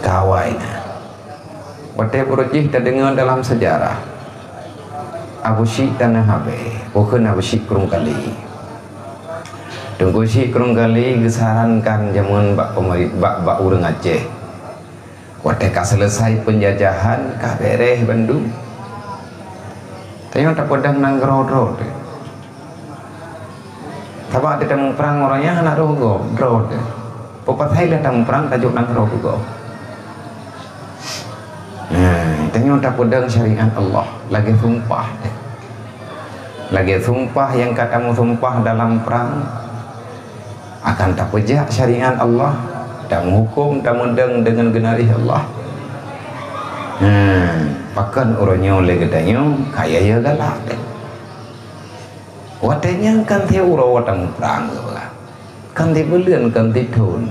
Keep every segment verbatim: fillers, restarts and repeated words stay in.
Kawai na. Watée uroe jih tadeungoe dalam seujarah, Abu Syik Tanah Abée, bukon Abu Syik Krueng Kali. Teungku Syik Krueng Kali geusarankan jameun bak peumeuri-, bak, bak ureuëng Aceh. Watée ka seuleusai peunjajahan, ka béréh bandum. Tanyoe tapeudong nanggroe droe teuh. Sabab watée tamuprang uroe nyan hana roh gob, droe teuh. Peue pasai lheueh tamuprang tajok nanggroe keu gob. Nah, tanyoe tapeudong syariat Allah lagée sumpah teuh. Lagée sumpah nyang ka tameusumpah dalam prang, akan tapeujak syariat Allah, tameuhuköm, tameudong deungon geunaréh Allah. Hmm, pakon uroe nyoe lé geutanyoe kaya-ya galak teuh. Watée nyan kan siuroe tamuprang geuh, kan sibuleuen, kan sithon.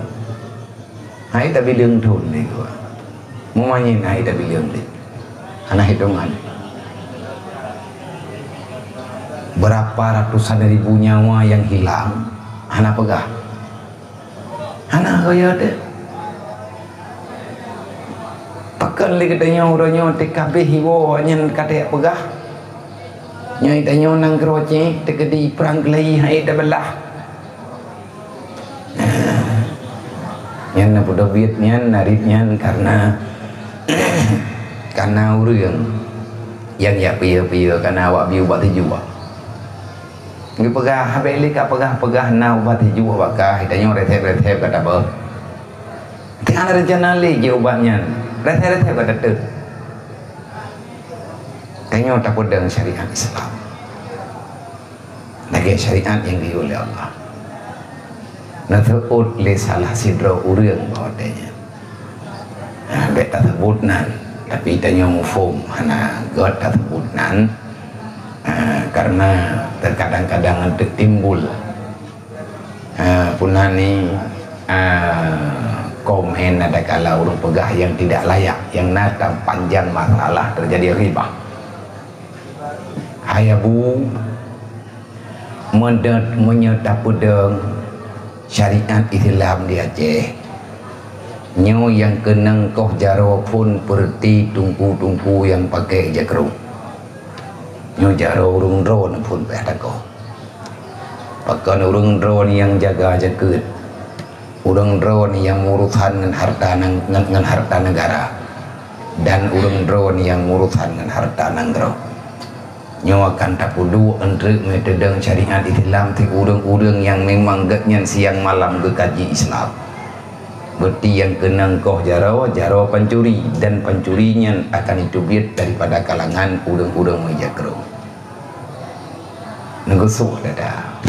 Hai tabileueng thon lé geuh. Meumanyén hai tabileueng lé. Hana hitongan. Berapa ratusan ribu nyawa yang hilang, hana peugah. Hana kaya teuh. Pakon lé geutanyoe uroe nyoe teuka béh iwoe nyan ka teuyak peugah. Nyoe tanyoe nanggroe Aceh teukeudi prang keulayi hai tabeulah. Nyan na peudobiet nyan, narit nyan karena, karena ureuëng nyang jak piye-piye karena awak biyeu bak teujuak. Geupeugah, habéh lé ka peugah-peugah na ubat teujuak bak kah, tanyoe resep-resep ka tabeuh. Teuka na reuncana lé jih ubat nyan, resep-resep ka tateuet. Tanyoe tapeudong syariat Islam. Lagée syariat nyang geuyue lé Allah. Neuseuôt lé salah sidroe ureuëng bak watée nyan. Ha, bék taseubut nan, tapi tanyoe muphom hana gét taseubut nan, ha, karena terkadang-kadang teutimbul, ha, puna ni, ha, komen adakala ureuëng peugah nyang tidak layak, nyang na tampanjang masalah terjadi ribah. Hai Abu, meunyoe, meunyoe tapeudong syariat Islam di Aceh, nyoe nyang keunong koh jaroe phon peureuti teungku-teungku nyang pakai ija krông. Nyoe jaroe ureuëng droeneuh phon payah takoh. Pakon ureuëng droeneuh nyang jaga jakeuet. Ureuëng droeneuh nyang meurusan ngon hareuta nang-, ngon, ngon hareuta neugara, dan ureuëng droeneuh nyang meurusan ngon hareuta nanggroe. Nyoe akan tapeuduek eunteuk meuteudong syariat Islam si ureuëng-ureuëng nyang memang geuhnyan siang malam geukaji Islam. Beuti nyang keunong koh jaroe, jaroe pancuri, dan pancuri nyan akan jiteubiet daripada kalangan ureuëng-ureuëng meuija krông. Neugeusoh dada.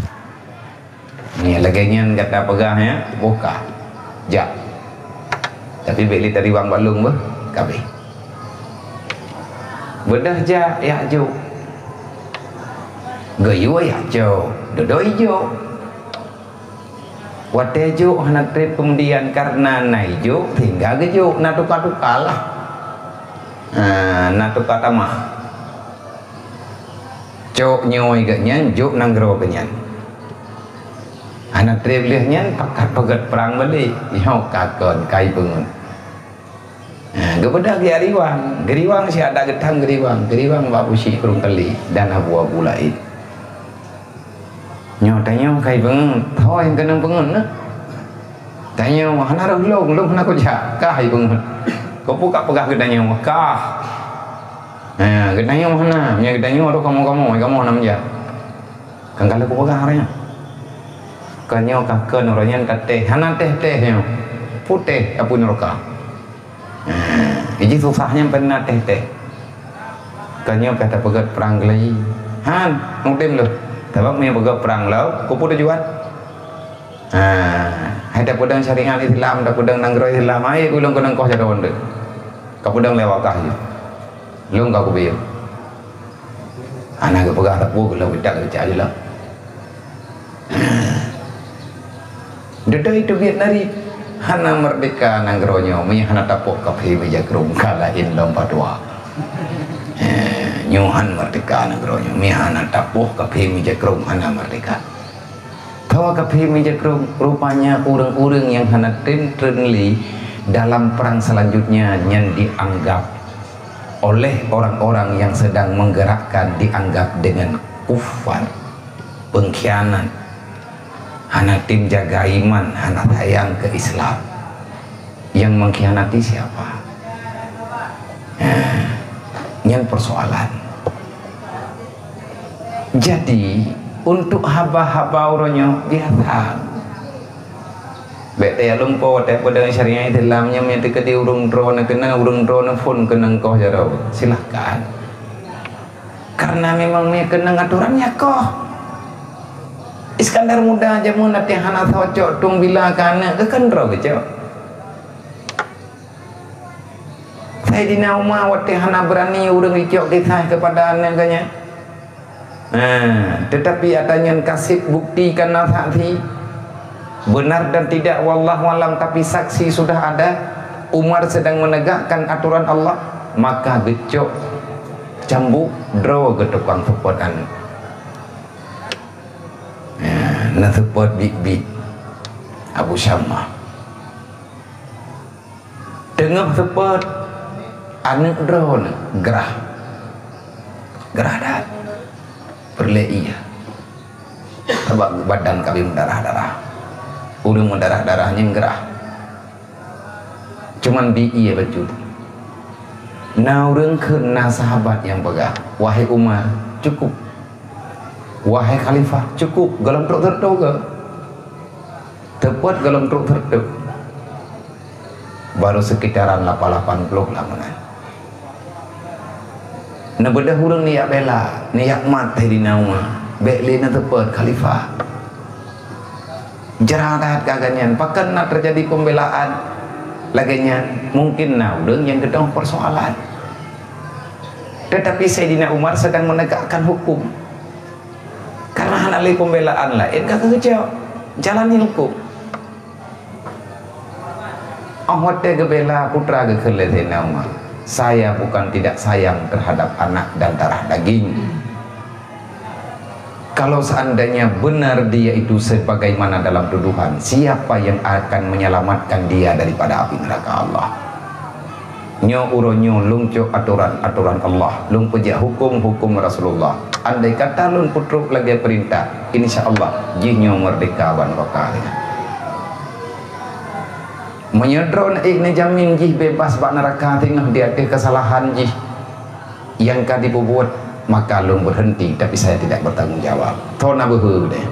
Nyan lagée nyan gata peugah nyan, boh kah. Jak. Tapi bék lé tariwang bak lôn beuh, ka béh. Beudôh jak, jak jok. Geuyue jak jok, dudoe ijok. Watée jok hana treb keumudian kareuna na ijok sehingga geujok, na tuka-tuka lah. Ha, na tuka tamah. Cok nyoe geuhnyan, jok nanggroe geuhnyan. Hana treb lheueh nyan pakat peugét prang balek. Nyoe ka kon kai peungeut. Ha, geubeudôh geuriwang, geuriwang siat dak geutham geuriwang, geuriwang bak Abu Syik Krueng Kali dan abu-abu laén. Nyoe tanyoe kai peungeut, ho nyang keunong peungeut na. Tanyoe hana roh lôn, lôn hana kujak, kah hai peungeut. Keupeue ka peugah geutanyoe, kah. Ha, geutanyoe hana, meunyoe geutanyoe roh kamoe-kamoe, kamoe hana meujak. Kan ka lheueh kupeugah arah nyan. Ka nyoe ka kheun uroe nyan ka teh, hana teh-teh nyoe. Putéh apui nuraka. Iji susah nyan peureuna teh-teh. Ka nyoe ka tapeugét prang keulayi. Han, mudem lôn. Sabab meunyoe peugét prang lom, keupeue tujuan? Ha, hai tapeudong syariat Islam, tapeudong nanggroe Islam, hai ulôn keunong koh jaroe deuh. Ka peudong lé wakah jih. Lôn ka kupiôh. Hana geupeugah sapeue, geulong geucak-geucak jih lom. Dudoe teubiet narit, hana meurdeka nanggroe nyoe, meunyoe hana tapoh kaphé meuija krông ka laén lom padua. Eh, nyoe han meurdeka nanggroe nyoe, meunyoe hana tapoh kaphé meuija krông hana meurdeka. Tho kaphé meuija krông, rupanya ureuëng-ureuëng nyang hana tem treun lé Dalam perang selanjutnya nyan dianggap oleh orang-orang yang sedang menggerakkan, dianggap dengan kufar, pengkhianat, hana tem jaga iman, hana sayang ke Islam. Yang mengkhianati siapa? Nah, nyan persoalan. Jadi, untuk haba-haba uroe nyoe biasa. Bèk teuka lumpoe watèe peudong syariat Islam nyoe, meunyoe teukeudi ureueng droeneuh keunong, ureueng droeneuh phon keunong koh jaroe. Silahkan. Karena memang meunyoe keunong aturan nyan koh. Iskandar Muda jameun watèe hana cocok tueng bila keu aneuk, kan droe geucok. Saidina Umar watèe hana beurani ureueng icok kisah kepada aneuk geuh nyan. Nah, tetapi ata nyan ka sép bukti, ka na saksi. Benar dan tidak, wallahu alam, tapi saksi sudah ada. Umar sedang menegakkan aturan Allah, maka geucok cambuk droe geuh tukang seupôt aneuk. Nah, na seupôt biet-biet Abu Syamah. Teungoh seupôt aneuk droeneuh grah. Grah that. Peureulèe ié. Sabab badan ka abéh meudarah-darah. Ureueng meudarah-darah nyan grah. Cuman bi ié bacut. Na ureueng kheun, na sahabat nyang peugah, "Wahai Umar, cukup. Wahai Khalifah, cukup." Gohlom trok seureutoh geuh. Seupôt gohlom trok seureutoh. Baru sekitaran lapan lapan ploh lah meunan. Neubeudôh ureueng neujak bela, neujak mat Saidina Umar. Bèk lé neuseupôt Khalifah. Jroh that keu gobnyan, pakon na teujadi pembelaan lagèe nyan? Mungkin na ureueng nyang geutong persoalan. Tetapi Saidina Umar sedang menegakkan hukum. Karena hana lé pembelaan laén, ka geucok, jalani hukum. Óh watèe geubela putra geukheun lé Saidina Umar, "Saya bukan tidak sayang terhadap anak dan darah daging. Kalau seandainya benar dia itu sebagaimana dalam tuduhan, siapa yang akan menyelamatkan dia daripada api neraka Allah?" Nyoe uroe nyoe lôn cok atoran-atoran Allah, lôn peujak huköm-huköm Rasulullah. Andai kata lôn peutrok lagée peurintah, insya Allah jih nyoe meurdehka bak neuraka. Meunyoe droeneuh ék neujamin jih beubaih bak neuraka teungoh di ateueh keusalahan jih nyang ka jipeubuet, maka lôn beureunti, tapi saya tidak bertanggung jawab. Tho na beuhe deh.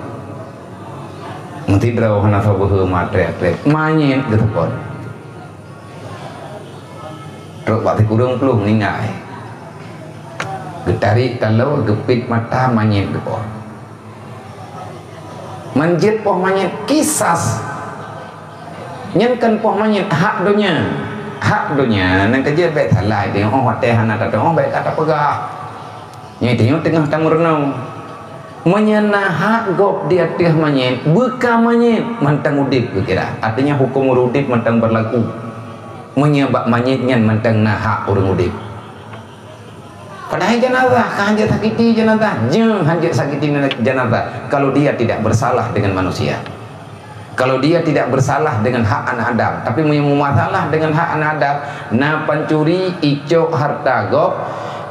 Meusidroe hana tho beuhe ma trek-trek, manyét geuteupon. Trok bak sikureueng ploh meuninggai. Geutarék taloe, geupiet mata, manyét geupoh. Manjeuet poh manyét kisas. Nyan kon poh manyét hak donya. Hak donya nyang ka jeuet bék salah, di óh watée hana tatu'oh bék ka tapeugah. Nyoe teungoh teungoh tameurunoe. Meunyoe na hak gob di ateueh manyét, beuka manyét mantong udeb geukira. Artinya huköm ureuëng udeb mantong beurlaku. Meunyoe bak manyét nyan mantong na hak ureuëng udeb. Padahai jenazah ka hanjeuet sakiti jenazah, jeuet hanjeuet sakiti jenazah kalau dia tidak bersalah dengan manusia. Kalau dia tidak bersalah dengan hak anak Adam, tapi meunyoe meumasalah dengan hak anak Adam, na pancuri, icok harta gob,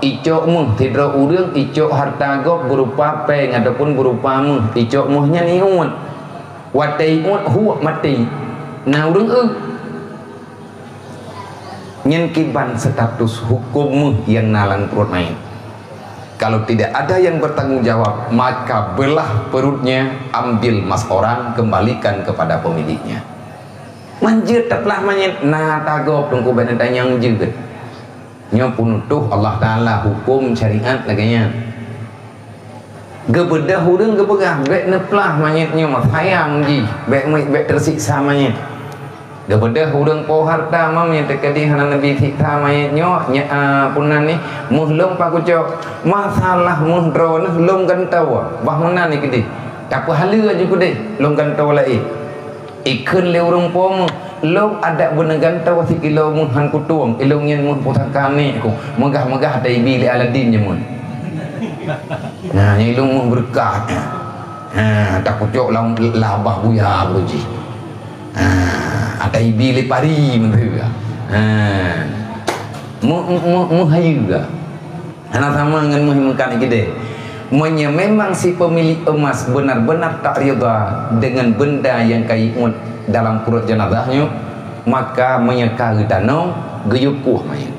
icok méuh sidroe ureuëng, icok harta gob beurupa péng ataupun beurupa méuh, icok méuh nyan iuet. Watée iuet huek maté, na ureuëng eu. Nyan kiban status huköm méuh nyang na lam pruet manyét. Kalau tidak ada yang bertanggung jawab, maka belah perutnya, ambil mas orang, kembalikan kepada pemiliknya. Manjeuet taplah manyét na tagob teungku bak neutanyong jeuet. Nyoe peunutoh Allah Taala huköm syariat lagée nyan. Geubeudôh ureuëng geupeugah bék neuplah manyét nyoe, sayang jih, bék meuet bék teusiksa manyét. Geubeudôh ureuëng po harta manyét teukeudi hana neubi siksa manyét nyoe, nya, a, peunan nih, méuh lom pakucok, masalah méuh droeneuh lom gantoe, bah meunan nih keudeh. Tapeuhaleue aju keudeh, lom gantoe laén. Ikheun lé ureuëng po méuh, lom adak beuneugantoe sikilo méuh han kutueng, ilong nyan méuh pusaka nék ku, meugah-meugah taibi lé Aladin jameun. Nah, nyan ilong méuh beureukat. Ha, takucok lam labah buya beureuji. Ha, Taibi lé pari meuteue. Ha. Meu-, meu-, meuhayeue. Hana sama ngon meuh meukat keudeh. Meunyoe memang si pemilik emas benar-benar tak rida dengan benda nyang ka iuet dalam pruet jenazah nyoe, maka meunyoe ka geutanom, geuyue kueh manyét.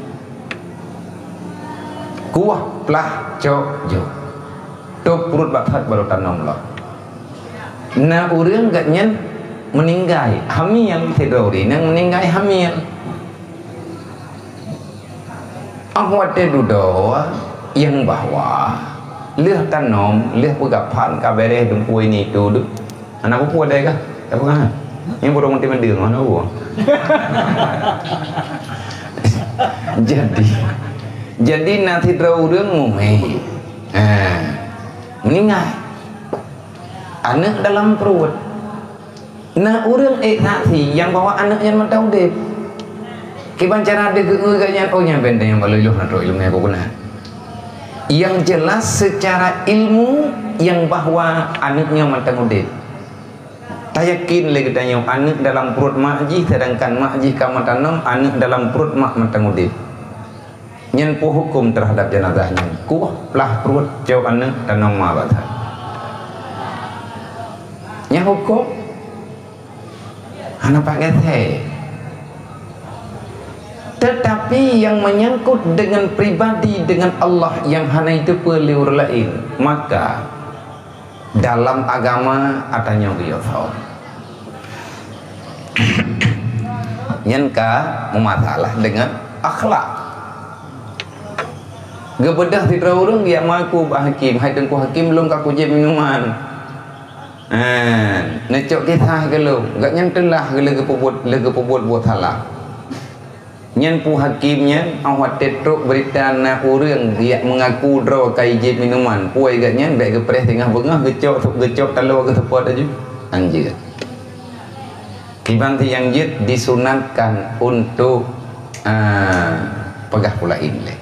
Kueh, plah, cok, jok. Tôb pruet bak that barô tanom lom. Na ureuëng gobnyan meuninggai, hamil, sidroe ureuëng nyang meuninggai hamil. Óh watée dudoe nyang bahwa lheueh tanom, lheueh peugah phan ka beres dumpeue ini itu deuh. Hana peue-peue deh kah? Ka peugah. Nyang burông meuti meudeueng hana peue. Jadi, jadi na sidroe ureuëng mume. Ha. Meuninggai. Aneuëk dalam pruet. Na ureuëng ék saksi nyang bahwa aneuëk nyan mantong udeb. Kiban cara deuh geu-eu gobnyan, oh, nyan benteng nyang balo ilôh na trok ilmu nyang guna. Yang jelas secara ilmu yang bahwa aneuëk nyan mantong udeb. Tayakin lé geutanyoe aneuëk dalam pruet mak jih, sedangkan mak jih ka meutanam aneuëk dalam pruet mak mantong udeb. Nyan peue huköm terhadap jenazah nyan? Kueh, plah pruet, cok aneuëk, tanom ma bak that. Nyan huköm hana pakai thèe. Tetapi yang menyangkut dengan pribadi dengan Allah yang hana jiteupeue lé ureuëng laén, maka dalam agama ata nyoe geuyue thon. Nyan ka meumasalah dengan akhlak. Geubeudôh sidroe ureuëng geujak meuaku bak hakém, "Hai Teungku Hakém, lôn ka kujieb minuman." Ha, neucok kisah keu lôn. Gobnyan teulah lé geupeubuet, lé geupeubuet buet salah. Nyan peue hakém nyan, óh watée trok beurita na ureuëng geujak meungaku droe ka jieb minuman. Peue gobnyan bék geupreh teungoh beungoh, geucok, geucok taloe geuseupôt laju. Hanjeuet. Kiban ti nyang jeuet disunatkan untuk, ah, peugah peue laén lé.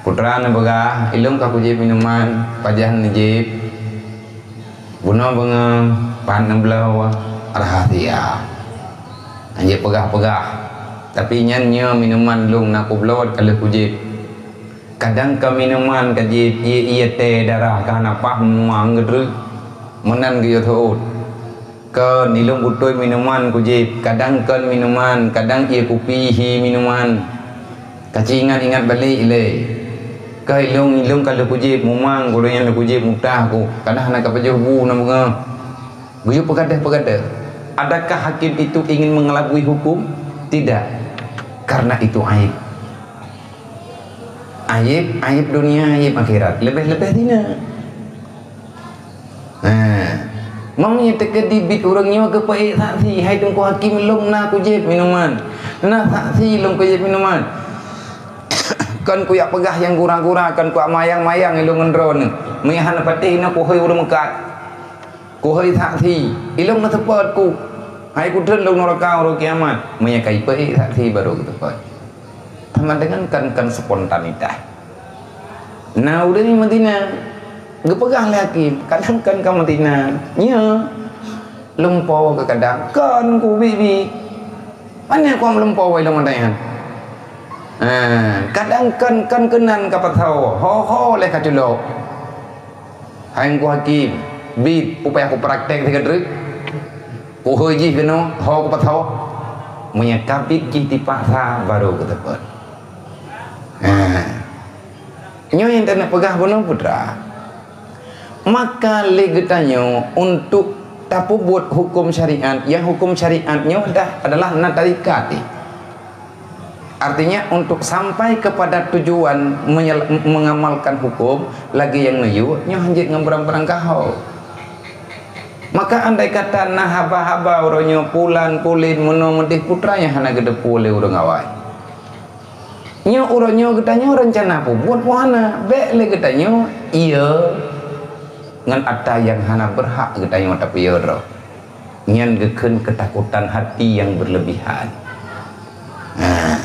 Putra neupeugah, "Ilôn ka kujieb minuman, pajan neujieb." Bunoe beungoh, pat neubloe, rahasia. Hanjeuet peugah-peugah. Tapi nyan nyoe minuman lôn na kubloe ka lheueh kujieb. Kadang kon minuman ka jieb, ié-ié tée darah ka hana paih muang geudreuk. Meunan geuyue seuôt. Kon ilôn beutôi minuman kujieb, kadang kon minuman, kadang ié kupi hi minuman. Ka ci ingat-ingat balek ilée. Kon ilôn, ilôn ka lheueh kujieb, mumang ku lôn nyan lheueh kujieb, mutah ku, kadang hana ka pajoh bu na beungoh. Geuyue peugadeh-peugadeh. Adakah hakim itu ingin mengelabui hukum? Tidak. Karena itu aib. Aib, aib dunia, aib akhirat. Leubeh-leubeh zina. Nah, meunyoe teukeudi biet ureuëng nyoe geupeuék saksi, "Hai Teungku Hakém, lôn na kujieb minuman. Na saksi lôn kujieb minuman." Kon kujak peugah nyang gura-gura, kon kujak mayang-mayang ilôn ngon droeneuh. Meunyoe hana patéh inoe kuhôi ureuëng meukat. Kuhôi saksi, ilôn meuseupôt ku. Hai kutreun lôn nuraka uroe kiamat. Meunyoe ka jipeuék saksi baru geuseupôt. Sama dengan kon, kon spontanitas. Na ureuëng meuzina, geupeugah lé hakém, "Kadang kon kamoe zina." Nyo, lumpoe keukadang, kon kubiet-biet. Pane kuam lumpoe ilôn mantong nyan? Ha, kadang kon, kon keunan ka pasoe, ho-ho lé ka culok. Hai Teungku Hakém, biet, peue payah kupraktek sigoe treuk? Kuhôi jih keunoe, ho kupasoe. Meunyoe ka biet jih dipaksa, baru geuseupôt. Ha. Nyoe nyang taneuk peugah bunoe putra. Maka lé geutanyoe untuk tapeubuet huköm syariat, nyang huköm syariat nyoe dah adalah na tarikat jih. Artinya untuk sampai kepada tujuan menyel-, mengamalkan huköm lagée nyang neuyue nyoe hanjeuet ngon barang-barang kahôi. Maka andai kata na haba-haba uroe nyoe pulan pulen meunoe meudeh putra nyang hana geuteupeue lé ureuëng awai. Nyoe uroe nyoe geutanyoe reuncana peubuet peue hana, bék lé geutanyoe ié ngon ata nyang hana beurhak geutanyoe tapeuié droe. Nyan geukheun keutakutan hati nyang beureulebihan. Nah,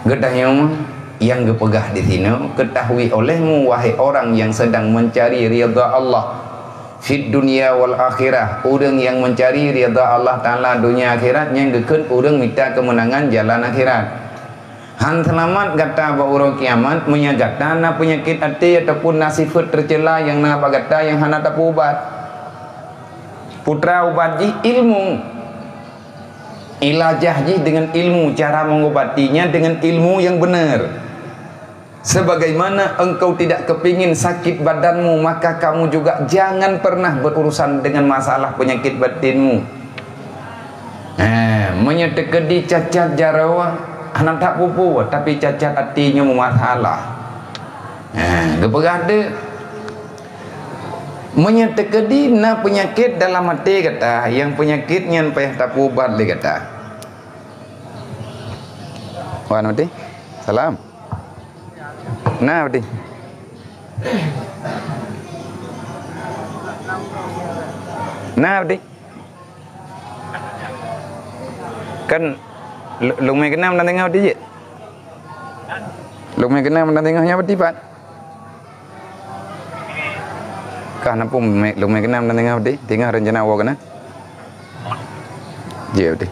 geutanyoe nyang geupeugah di sinoe, "Ketahui olehmu, wahai orang yang sedang mencari ridha Allah, fid dunya wal akhirah, ureuëng nyang meucari ridha Allah Taala donya akhirat, nyang geukheun ureuëng mita keumeunangan jalan akhirat. Han seulamat gata bak uroe kiamat meunyoe gata na peunyakét até ataupun na sifeuet teucela nyang na bak gata nyang hana tapeuubat. Putra ubat jih ilmu. Ilajah jih dengan ilmu, cara mengobatinya dengan ilmu yang benar. Sebagaimana engkau tidak kepingin sakit badanmu, maka kamu juga jangan pernah berurusan dengan masalah penyakit batinmu. Eh, meunyoe teukeudi cacat jaroe, hana that peue-peue, tapi cacat até nyoe meumasalah. Eh, geupeugah deuh, meunyoe teukeudi na peunyakét dalam até gata, nyang peunyakét nyan payah tapeuubat lé gata. Wan, Mati. Salam. Nah, Mati. Nah, Mati. Kan lu-, lumé keunam dan tengah Mati jeuet. Lumé keunam dan tengah nyan Mati pat. Kah na peue mé-, lumé keunam dan tengah Mati. Tengah rencana awak kena. Jeuet, beutôi.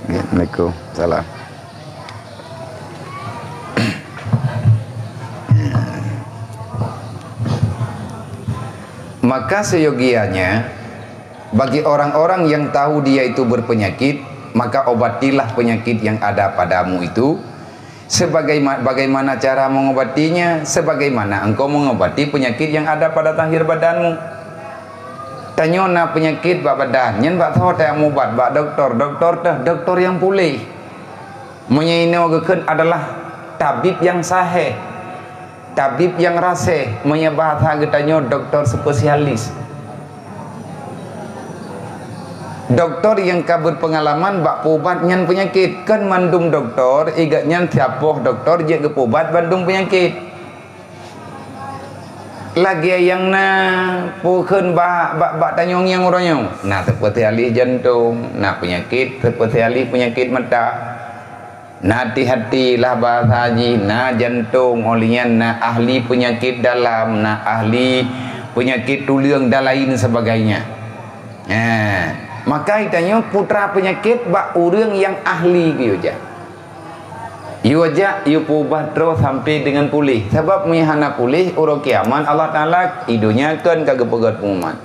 Ya, assalamualaikum. Salam. Maka seyogianya bagi orang-orang yang tahu dia itu berpenyakit, maka obatilah penyakit yang ada padamu itu Sebagaima-, bagaimana cara mengobatinya? Sebagaimana engkau mengobati penyakit yang ada pada zahir badanmu. Tanyoe na peunyakét bak badan, nyan bak soe teuh mubat? Bak doktor. Doktor teuh doktor nyang puléh. Meunyoe inoe geukheun adalah tabib nyang sahih, tabib nyang raséh, meunyoe bahasa geutanyoe doktor spesialis. Doktor nyang ka berpengalaman bak peuubat nyan peunyakét. Kon mandum doktor, i gobnyan siapoh doktor jeuet geupeuubat bandum peunyakét. Lagée nyang na peue kheun bak, bak, bak tanyoe ngieng uroe nyoe. Na spesialis jantong, na peunyakét spesialis peunyakét mata. Na hati-hati lah bahasa jih, na jantong, óh lheueh nyan na ahli peunyakét dalam, na ahli peunyakét tuleueng dan lain sebagainya. Ha, maka geutanyoe putra peunyakét bak ureuëng nyang ahli geuyue jak. Yue jak, yue peuubat droe sampai deungon puléh. Sabab meunyoe hana puléh, uroe kiamat Allah Taala i donya kon ka geupeugét pengumuman.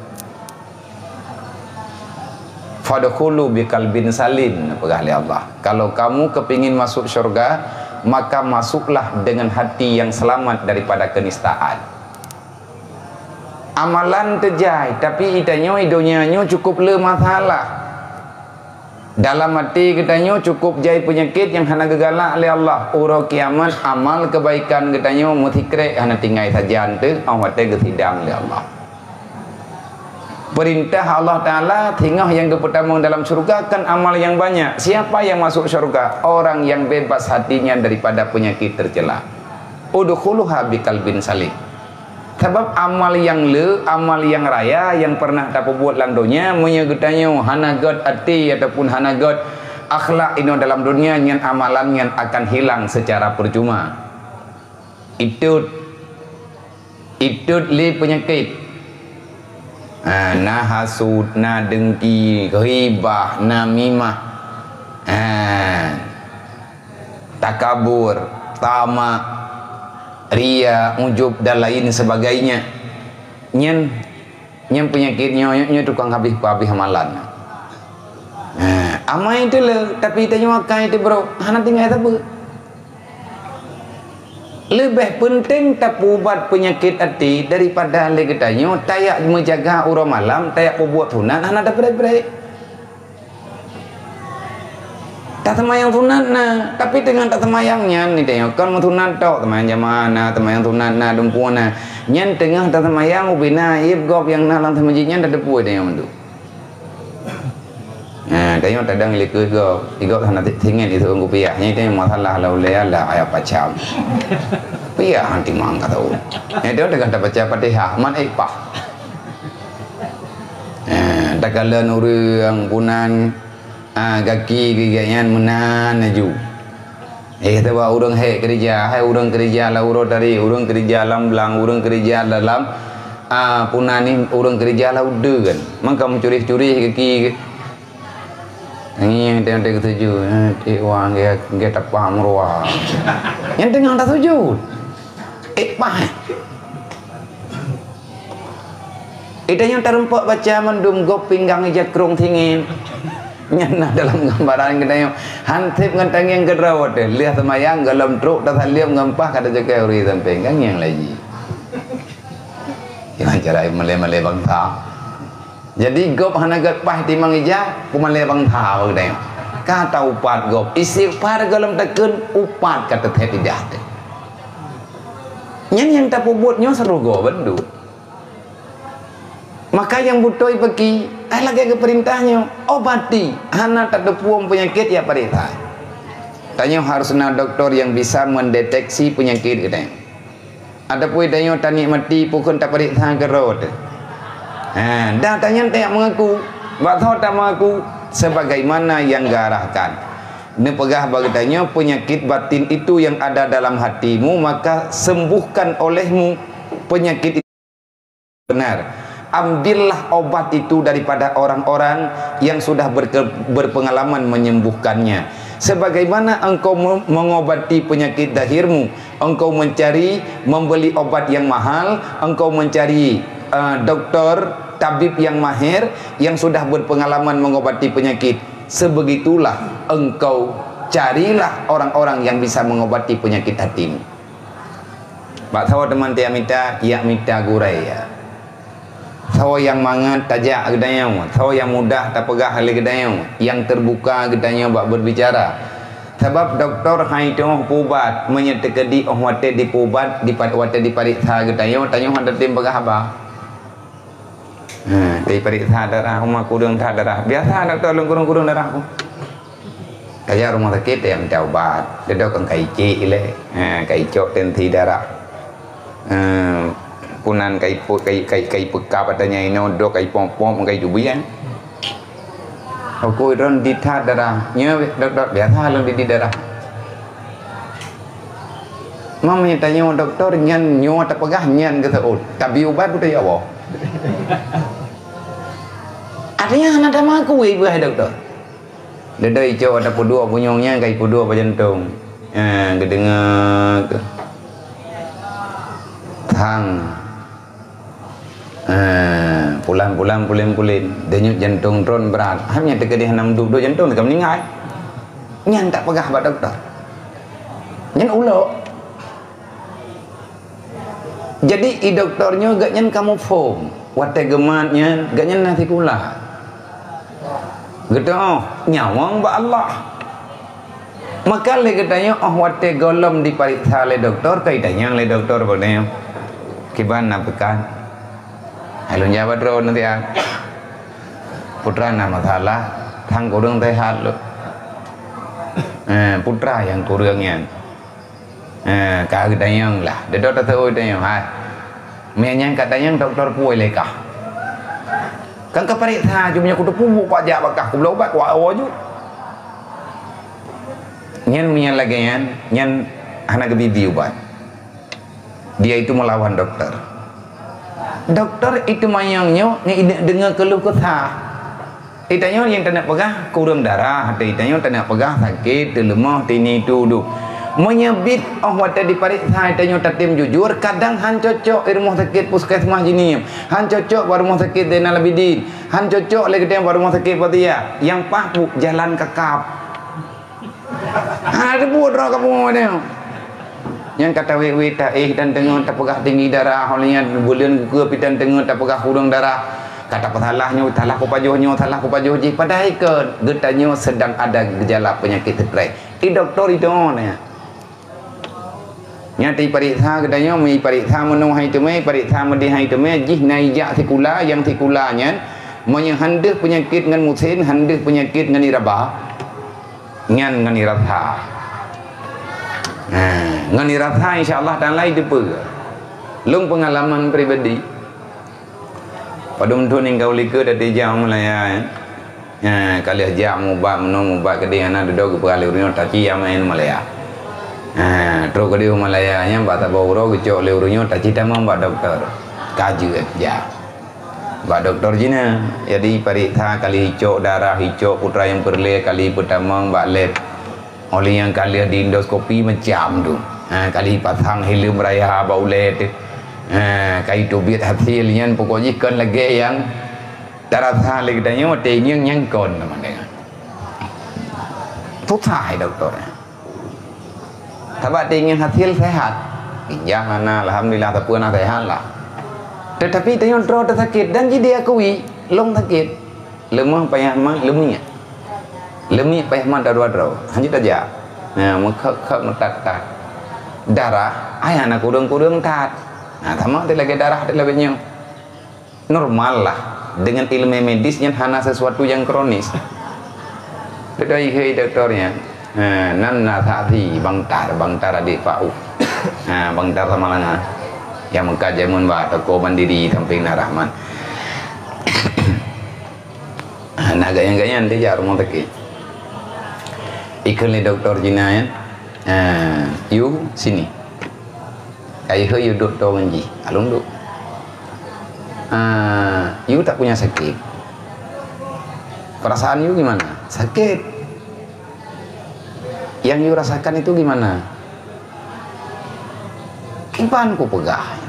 Fadkhulu biqalbin salim, peugah lé Allah. Kalau kamu kepingin masuk syurga, maka masuklah dengan hati yang selamat daripada kenistaan. Amalan teujai, tapi geutanyoe i donya nyoe cukup le masalah. Dalam até geutanyoe cukup jai peunyakét nyang hana geugalak lé Allah. Uroe kiamat amal keubaikan geutanyoe meusikrek hana tinggai sajan teuh, óh watée geusidang lé Allah. Peurintah Allah Taala singoh nyang geupeutamong dalam syurga kon amal nyang banyak. Siapa yang masuk syurga? Orang yang bebas hatinya daripada penyakit tercela. Udkhuluha biqalbin salim. Sabab amal nyang le, amal nyang raya nyang pernah tapeubuet lam donya, meunyoe geutanyoe hana gét até ataupun hana gét akhlak inoe dalam donya, nyan amalan nyan akan hilang secara percuma. Itot, itot lé peunyakét. Ha, na hasut, na dengki, ghibah, namimah. Ha, takabur, tamak, ria, ujub dan lain sebagainya. Nyan, nyan peunyakét nyoe, nyoe tukang habéh peuhabéh amalan. Ha, amai teuh le, tapi tanyoe akai teuh brok, hana tinggai sapeue. Leubeh peunteng tapeuubat peunyakét até daripada lé geutanyoe tajak meujaga uroe malam, tajak peubuet sunat hana tapreh-preh. Taseumayang sunat na, tapi teungoh taseumayang nyan, ni tanyoe kon meusunat tok, seumayang jamaah na, seumayang sunat na, dumpeue na. Nyan teungoh taseumayang ubena ieb gob nyang na lam seumeujid nyan tateupeue tanyoe mandum. Ha, tanyoe tadong likot gob, igob hana ti-, tinggai di suku piah. Nyan tanyoe masalah la ulée la ayat pacam. Piah hanti mang ka tahu. Nyan tanyoe teungoh tabaca Fatihah, man eh pah. Ha, takalon ureuëng punan, ha, gaki geugat nyan meunan laju. Eh, tawa ureuëng hék keureuja, hai ureuëng keureuja lam uroe tari, ureuëng keureuja lam blang, ureuëng keureuja dalam Ah, puna ni ureuëng keurija lah ude kan. Mangka meucureh-cureh gaki. Ngieng teuntèe keutuju, eh, cik wang ge ge tapah meuruwa. Nyang teungoh tasujud. Eh, pah. Ita nyang tarumpok baca mandum gob pinggang ija krong singin. Nyan na dalam gambaran geutanyoe. Hanseb ngon tangieng keudroe teuh. Lheueh seumayang golom trok tasaleuem ngon pah ka tajaga ureuëng sampéng. Kan nyang lagi. Iman cara malée-malée bangsa. Jadi gob hana gét paih timang ija, peumalée bangsa bak geutanyoe. Ka taupat gob, istighfar gohlom takheun upat ka teuthét lidah teuh. Nyan nyang tapeubuet nyoe seurugoe bandum. Maka nyang beutôi bagi, ai lagée geupeurintah nyoe, obati, hana tateupueng peunyakét ya paréksa. Tanyoe harus na doktor nyang bisa mendeteksi peunyakét geutanyoe. Ataupun tanyoe tanikmati pukon taparéksa keudroe teuh. Ha, dah tanyan tajak mengaku, bak soe tamangaku, sebagaimana yang geuarahkan. Neupeugah bak geutanyoe peunyakét batin itu yang ada dalam hatimu, maka sembuhkan olehmu penyakit itu benar. Ambillah obat itu daripada orang-orang yang sudah berke-, berpengalaman menyembuhkannya. Sebagaimana engkau me-, mengobati penyakit zahirmu, engkau mencari, membeli obat yang mahal, engkau mencari, eh, doktor, tabib yang mahir, yang sudah berpengalaman mengobati penyakit. Sebegitulah engkau carilah orang-orang yang bisa mengobati penyakit hatimu. Bak saboh teuma tajak mita, yak mita gurée ya. Saboh nyang mangat tajak geutanyoe, saboh nyang mudah tapeugah lé geutanyoe, nyang teubuka geutanyoe bak berbicara. Sabab doktor hai teungoh peuubat, meunyoe teukeudi óh watée dipeuubat, dipat-, watée diparéksa geutanyoe, tanyoe hana tem peugah haba. Ha, diparéksa darah, uma kureueng that darah. Biasa doktor lôn kureueng-kureueng darah ku. Tajak rumoh sakét tajak mita ubat. Dedok kan kai cek ilée. Ha, kai cok tensi darah. Eh, kunan kai pu-, kai, kai, kai peukab atanya inoe, dok kai pom-pom, kai cubian. Aku ron dithat darah. Nyoe doktor biasa lôn didik darah. Mam tanyoe doktor nyan nyoe tapeugah nyan geuseuôt. Tabi ubat beutôi ya Allah. Artinya hana tamaku ibu hai doktor. Dedoi cok ada peuduek bunyong nyan kai peuduek bak jantong. Ha, geudeungoe. Thang. Ha, pulan-pulan pulen-pulen. Denyut jantong tron brat. Ham nyan teukeudeh hana meuduek-duek jantong ka meuninggai. Nyan tak peugah bak doktor. Nyan ulok. Jadi i doktor nyoe gak nyan kamoe phom. Watée geumat nyan gak nyan na sikula. Geutanyoe nyawöng bak Allah. Maka lé geutanyoe óh watée gohlom diparéksa lé doktor, kai tanyong lé doktor bak nyoe. Kiban na peukan? Hai lôn jaweueb droe nanti ah. Putra na masalah, thang kureueng sehat lom. Eh, putra nyang kureueng nyan. Ha, ka geutanyong lah. Dedok tateuôt tanyong, hai. Meunyan ka tanyong doktor puwoe lé kah. Kan ka paréksa ju meunyoe kuteupeu bak jak bak kah kubloe ubat kuwoe ju. Nyan meunyan lagée nyan, nyan hana geubibi ubat. Dia itu melawan doktor. Doktor itu manyong nyoe ngi deungoe keuluh kesah. Itanyoe nyang taneuk peugah kureueng darah, ateueh itanyoe taneuk peugah sakét, teuleumoh, tini tu duek. Meunyoe bit óh watée diparéksa itanyoe tatem jujur, kadang han cocok i rumoh sakét puskesmas jinih, han cocok bak rumoh sakét Zainal Abidin, han cocok lé geutanyoe bak rumoh sakét Fathia, nyang paih buet jalan kakab. Hana teubuet droe kamoe nyoe. Nyang ka tawét-wét taéh dan teungoh tapeugah tinggi darah, óh lheueh nyan buleuen geukeue pitan teungoh tapeugah kureueng darah. Ka tapeusalah nyoe, salah peupajoh nyoe, salah peupajoh jih. Padahai keu geutanyoe sedang ada gejala penyakit stres. I doktor itu nyan. Nyan iparéksa geutanyoe, iparéksa meunoe hai teumé, iparéksa meudeh hai teumé, jih na ijak sikula, nyang sikula nyan, meunyoe han deuh peunyakét ngon musén, han deuh peunyakét ngon iraba. Nyan ngon irasa. Ha, ngon irasa insya Allah taala iteupeue. Lôn peungalaman pribadi. Padum thôn nyang ka u likot dat ijak u Malaya, eh. Ha, ka lheueh jak mubat meunoe mubat keudeh hana dudoe geupeugah lé ureueng nyoe taci ya maén Malaya. Ha, trok keudeh u Malaya nyan bak saboh uroe geucok lé ureueng nyoe taci tamong bak doktor. Ka jeuet jak bak dokto jihnyan. Jadi, pareksa kali icok darah, icok putra nyang peureulée kali peutamong bak lab. Óh lheueh nyan ka lheueh di endoskopi macam tu. Ha, kali pasang helm raya bak ulée teuh. Ha, ka iteubiet hasil nyan, pokok jih kon lagée nyang tarasa lé geutanyoe, watée ingieng nyan kon teuma deungon. Susah hai dokto. Sabab watée ingieng hasil sehat. Ginjang hana, alhamdulillah, sapeue na sehat lah. Teutapi tanyoe droe teusakét dan jih diakui, lôn sakét. Leumoh payah mat leumiek. Leumiek payah mat dua-dua droe. Hana tajak. Nah, meukhab-khab meutat-tat. Darah, ai hana kureueng-kureueng that. Nah, sama teuh lagée darah teuh lagée nyoe. Normal lah. Dengan ilmu medis nyan hana sesuatu yang kronis. Beutôi kheun dokto nyan. Ha, nan na saksi Bang Tar, Bang Tar adik Pak U. Ha, Bang Tar Samalanga. Nyang meukat jameun bak toko Mandiri sampéng na Rahman. Ha, na gaya-gaya dijak rumoh sakét. Ikheun lé dokto jihnyan, ha, "You sini." Ka ikheun you duek toe ngon jih, alun duek. Ah, you tak punya sakit. Perasaan you gimana? Sakit. Yang you rasakan itu gimana? Kiban ku peugah.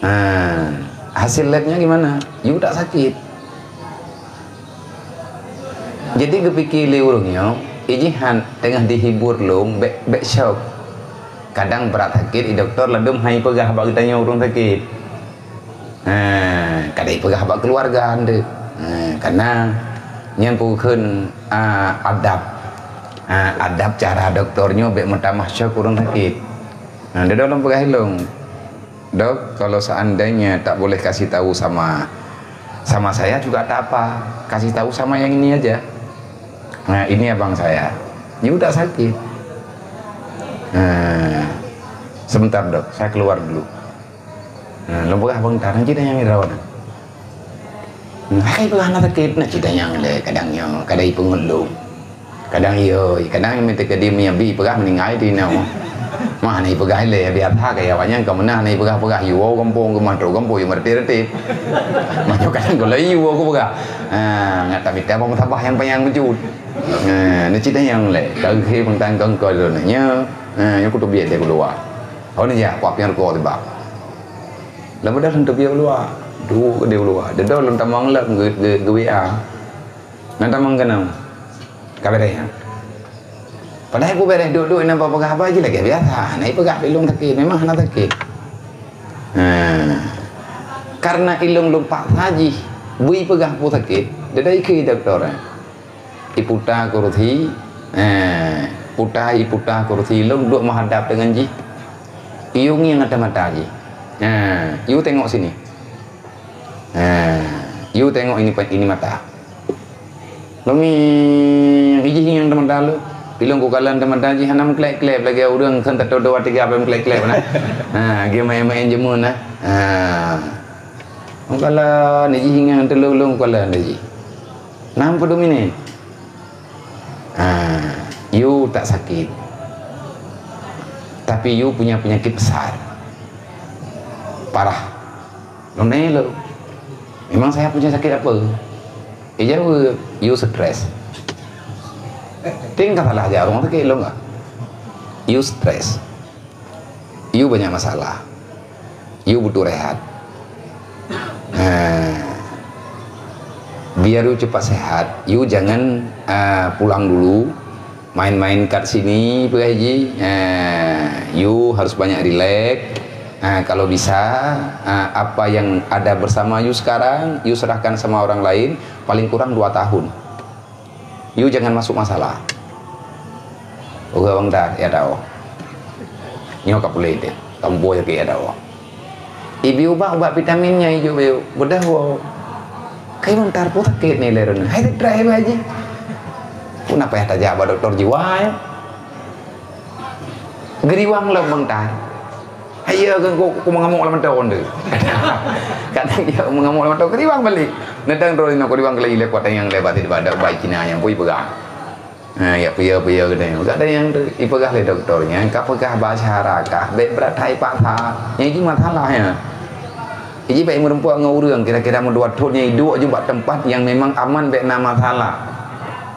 Nah, hasil labnya gimana? You tak sakit. Jadi geupike lé ureuëng nyoe, ijih han teungoh dihibur lom bék, bék syok. Kadang brat sakét, i dokto ladom hai peugah bak geutanyoe ureuëng sakét. Ha, kadang ipeugah bak keuluwarga nteuk. Ha, karena nyan peue kheun, a, adab. Ha, adab cara dokto nyoe bék meutamah syok ureuëng sakét. Ha, dada lôn peugah ilong. Dok, kalau seandainya tak boleh kasih tahu sama, sama saya juga tak apa. Kasih tahu sama yang ini aja. Nah, ini abang saya. Dia udah sakit. Nah, sebentar, Dok, saya keluar dulu. Nah, lôn peugah abang tah, nanti dah yang rawat. Hai peugah na sakét, na cit nyang lé, kadang nyoe, kadang ipeungeut lom. Kadang iyo, kadang meuteukeu di meunyabi peugah meuninggai di nyoe. Mah na ipeugah lé, biasa kaya awak nyan ka meunah na ipeugah-peugah, "Yuwo gampông, geumantok gampông, yue meureuti-reuti." Mah nyoe kadang gohlom yuwo kupeugah. Ha, ngat tamita bang sabah nyang panyang meucut. Ha, na cit nyang lé, ka geuhe meuntang kongkol lôn nyoe. Ha, nyoe kuteubiet deh keuluwa. Oh, ni ya, kuapian ruko tibak. Lom dah lôn teubiet keuluwa. Duek deh keuluwa. Dedo lôn tamong lom geu-, geu-, geu-W A. Nan tamong keunoe. Ka beres, ha? Padahai peue beres duek-duek inan peugah haba jih lagée biasa. Hana ipeugah ilong sakét, memang hana sakét. Ha. Karena ilong lôn paksa jih beu ipeugah peue sakét, dada ikheun dokto, ha. Iputa kursi, ha, puta, iputa kursi lôn duek meuhadap deungon jih. Iyue ngieng ateueh mata jih. Ha, iyue tengok sini. Ha, iyue tengok ini, ini mata. Lôn ngieng, ijih ngieng ateueh mata lôn. Ilong kukalon ateueh mata jih hana meukleb-kleb lagée ureuëng kheun tatoe dua tiga bak meukleb-kleb na. Ha, lagée maén-maén jameun na. Ha. Kukalon ijih ngieng ateueh lôn, lôn kukalon ijih. Nam peudum ini. Ha, you tak sakit. Tapi you punya penyakit besar. Parah. Lôn nanya lom. Memang saya punya sakit apa? Dia jawab, you stres. Ting ka salah jak rumah sakit lôn ka. You stres. You banyak masalah. You butuh rehat. Ha. Biar you cepat sehat, you jangan, ah, pulang dulu. Main-main kat sini, peue haji. Ha. You harus banyak relax. Ha, kalau bisa, ha, apa yang ada bersama you sekarang, you serahkan sama orang lain, paling kurang dua tahun. You jangan masuk masalah. Uga bang dah, ya dah. Nyoe ka pulai deh. Kamu boy ke ya dah. Ibi ubat-ubat vitamin nya ijo bayu. Bedah wo. Kai bang tar pun sakit ni lerun. Hai try ba ji. Pun apa ya tajak ba doktor jiwa ya. Geriwang lom bang tar. Hai ya kan ku, ku mengamuk lam tahun tu. Kadang dia mengamuk lam tahun geriwang balik. Nadang terus nak geriwang kelai lepas yang lebat di pada baik Cina yang pui pegang. Ha, ya, peue-peue geutanyoe. Kadang nyang tu, ipeugah lé doktor nyan, ka peugah bak syara kah, bèk brat hai paksa. Nyang jih masalah nyan. Jih bèk meureumpok ngon ureueng, kira-kira meudua thon nyang iduek ju bak teumpat nyang memang aman, bèk na masalah.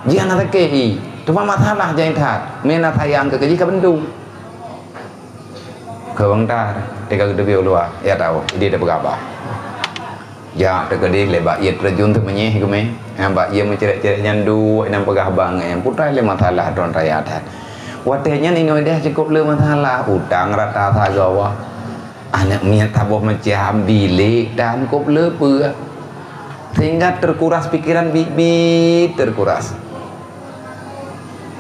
Jih hana sakét, i. Cuma masalah jai that. Meunan sayang keu jih ka beuntu. Keu bang tar, teuka geuteubiet u luwa, ya tahu, idéh teupeugah haba. Jak teukeudeh lé bak ié treujun teumenyéh geumé. Nyang bak ié meucrek-crek nyan duek nyang peugah haba ngon putra lé masalah droe raya that. Watèe nyan inong idéh cukôp le masalah, utang rata sagoe. Aneuk miet saboh macam, bilék dan kôp le peue. Sehingga terkuras pikiran, biet-biet terkuras.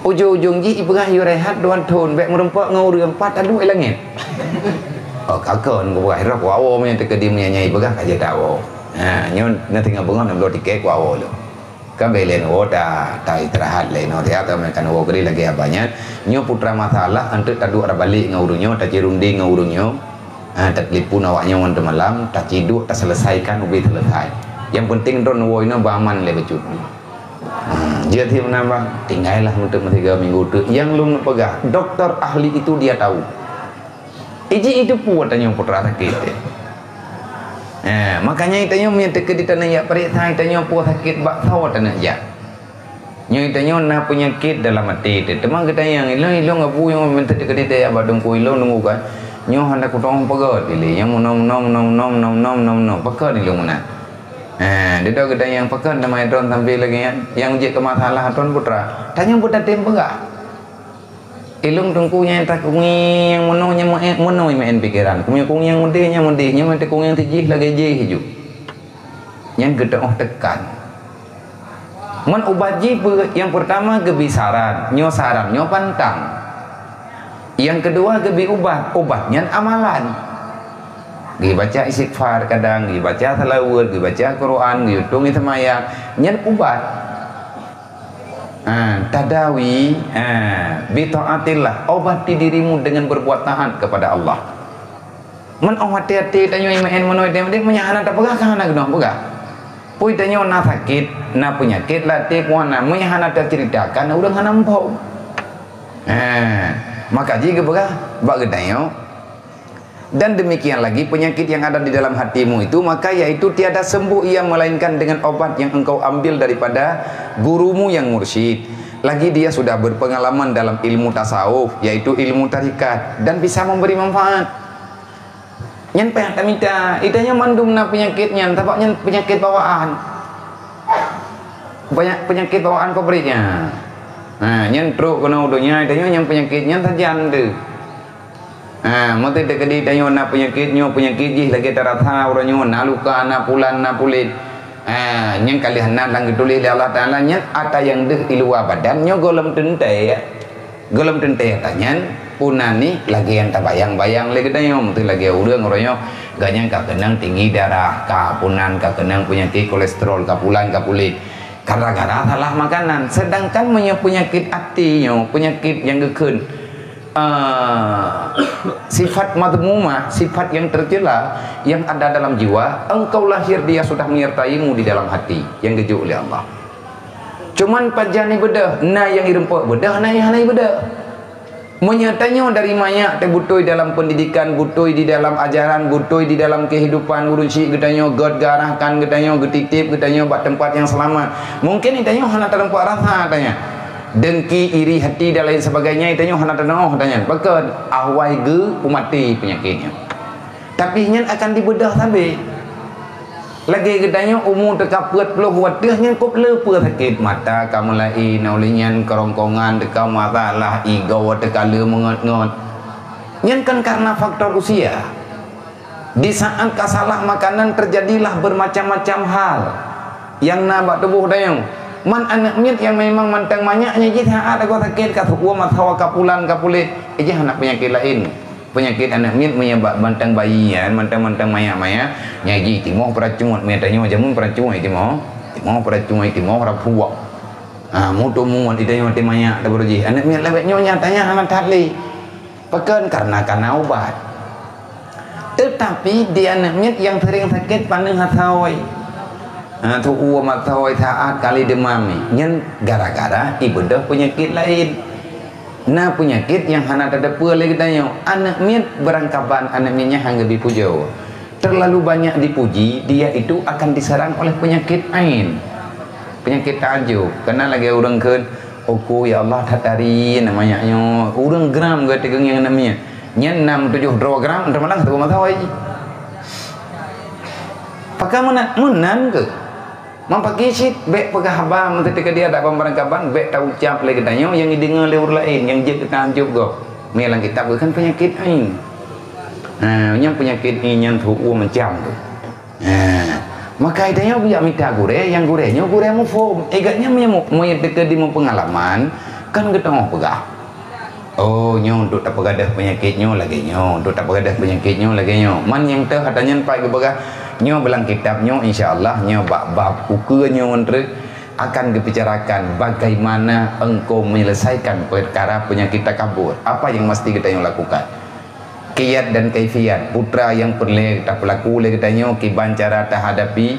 Ujong-ujong jih ipeugah yue rehat dua thon, bèk meureumpok ngon ureueng, pat taduek i langèt. Oh, ka kon kupeugah, roh kuwoe meunyoe teukeudi meunyoe nyan ipeugah ka jeuet tawoe. Ha, nyoe na tinggai beungoh na bloe tiket kuwoe lom. Ka bèk lé nyoe ta, ta istirahat lé nyoe, ya, ka meukan woe keudeh lagèe haba nyan. Nyoe putra masalah, eunteuk taduek tabalek ngon ureueng nyoe, tacirunding ngon ureueng nyoe. Ha, tatelepon awak nyoe ngon teumalam, taciduek, taseuleusaikan, ubé seuleusai. Nyang peunteng droe woe inoe beuaman lé bacut. Hmm, jeuet hana meunan, bang. Tinggailah untuk meusigoe minggu teuk. Nyang lôn peugah, doktor ahli itu dia tahu. Iji itu peue tanyoe putra sakét. Eh, makanya tanyoe meunyoe teukeudi taneuk jak peuriksa, tanyoe peue sakét bak soe taneuk jak. Nyoe tanyoe na peunyakét dalam até teuh. Teuma geutanyong, ilôn, ilôn abu nyang minta teukeudi tajak bak teungku ilôn, teungku kan. Nyoe hana kutu'oh peugöt ilé, nyang meunoe, meunoe, meunoe. Peugöt ilôn meunan. Ha, dudoe geutanyong, pakon teuma droen sampai lagèe nyan? Nyang jeuet keu masalah droen putra. Tanyoe beutatem peugah. Ilôn teungku nyang takungieng meunoe nyang meu'èk, meunoe meu'èn pikeran. Kungieng meudeh nyang meudeh, nyang meu'èn takungieng sijih lagèe jih ju. Nyan geutu'oh teukan. Ngon ubat jih peue? Nyang peurtama geubi saran, nyoe saran, nyoe pantang. Nyang keudua geubi ubat, ubat nyan amalan. Geubaca istighfar kadang, geubaca salawat, geubaca Quran, geuyue tueng seumayang, nyan ubat. Ha, tadawi, ha, bi taatillah, obati dirimu dengan berbuat taat kepada Allah. Meunoe até-até tanyoe meu'èn meunoe teuh, meunyo hana tapeugah, ka hana geunoe peugah. Peue tanyoe na sakét, na peunyakét lam até, peue na, meunyo hana taceuritakan, ureueng hana muphom. Ha, maka jih geupeugah bak geutanyoe, dan demikian lagi penyakit yang ada di dalam hatimu itu, maka yaitu tiada sembuh ia melainkan dengan obat yang engkau ambil daripada gurumu yang mursyid. Lagi dia sudah berpengalaman dalam ilmu tasawuf, yaitu ilmu tarikat, dan bisa memberi manfaat. Nyan payah tamita, itanyoe mandum na peunyakét nyan, sabab nyan peunyakét bawaan. Banyak peunyakét bawaan pabrik nyan. Ha, nyan trok keunoe u donya, itanyoe nyan peunyakét nyan sajan teuh. Ha, meuteuntèe keudeh tanyoe na peunyakét nyoe, peunyakét jih lagèe tarasa uroe nyoe, na luka, na pulan, na pulet. Ha, nyan ka lheueh na lam geutuléh lé Allah Taala, nyan ata nyang deuh i luwa badan nyoe gohlom teuntèe, ya. Gohlom teuntèe ata nyan, peue na nih lagèe nyang tabayang-bayang lé geutanyoe, meuteuntèe lagèe ureueng uroe nyoe, gobnyan ka keunong tinggi darah, ka punan, ka keunong peunyakét kolesterol, ka pulan, ka pulet. Gara-gara salah makanan. Sedangkan meunyoe peunyakét até nyoe, peunyakét nyang geukheun, ah, sifat madhmumah, sifat yang tercela yang ada dalam jiwa, engkau lahir dia sudah menyertaimu di dalam hati, yang geujok lé Allah. Cuman pajan ibeudôh, na nyang ireumpok beudôh, na nyang hana ibeudôh. Meunyoe tanyoe dari manyak teuh beutôi dalam pendidikan, beutôi di dalam ajaran, beutôi di dalam kehidupan ureueng syik geutanyoe, gét geuarahkan geutanyoe, geutitip geutanyoe bak teumpat nyang seulamat, mungken tanyoe hana tareumpok rasa tanyoe. Dengki, iri hati dan lain sebagainya, tanyoe hana tanoh tanyoe. Pakon? Awai geu-, geumaté peunyakét nyan. Tapi nyan akan dibeudôh sabe. Lagèe geutanyoe umu teuka peuet ploh watèe nyan kôp le peue sakét, mata ka meulaén, na ulèh nyan keurongkongan teuka masalah, igoe teuka le meungot-ngot. Nyan kan karena faktor usia. Di saat ka salah makanan terjadilah bermacam-macam hal nyang na bak tuboh tanyoe. Man aneuk miet nyang memang mantong manyak nyan jih saat lagoe sakét ka seukuem atawa ka pulan ka pulet, jih hana peunyakét laén. Peunyakét aneuk miet meunyoe bak mantong bayi nyan, mantong-mantong manyak-manyak, nyan jih timoh peuracut, meunyoe tanyoe jameun peuracut timoh, timoh peuracut, timoh rapuak. Ha, mutu muat di tanyoe teuh manyak tabeuroe jih. Aneuk miet lagèe nyoe nyatanya hana that lé. Pakon? Karena kana ubat. Tetapi di aneuk miet nyang sering sakét paneuk asai. Ha, tuwoe mata saát kali deumam nyan gara-gara ibeudôh peunyakét laén. Na peunyakét nyang hana tateupeue lé geutanyoe. Aneuk miet beurangkaban, aneuk miet nyan han geubi pujoe. Terlalu banyak dipuji, dia itu akan diserang oleh penyakit ain. Penyakit taajub. Kana lagée ureuëng kheun, "Uku ya Allah, that tari nama nyak nyoe." Ureuëng gram geuteugeng nyang aneuk miet. Nyan nam tujoh droe gram, teuma lang teuma mata saát. Pakon meunan, meunan keuh? Meupaké cit, bék peugah haba meuteuka dia dak bambarang kaban, bék taucab lé geutanyoe nyang ideungoe lé ureuëng laén, nyang jeuet geutanyoe gob. Meunan lam kitab geuh kan peunyakét ain. Ha, nyang peunyakét ain nyan tuwoe macam tu. Ha, maka geutanyoe bijak mita gurée, nyang gurée nyoe gurée muphom. Igat nyan meunyoe mu-, meunyoe teuka di meupeungalaman, kan geutanyoe peugah. Oh, nyoe untuk tapeugadôh peunyakét nyoe lagée nyoe, untuk tapeugadôh peunyakét nyoe lagée nyoe. Man nyang teuh ata nyan pat geupeugah, nyoe beulang kitab nyoe, insya Allah, nyoe bak bab ukeue nyoe treuk akan geubicarakan bagaimana engkau menyelesaikan perkara penyakit takabur. Apa yang mesti geutanyoe lakukan? Kiat dan kaifiat, putra nyang peureulée tapeulaku lé geutanyoe kiban cara tahadapi,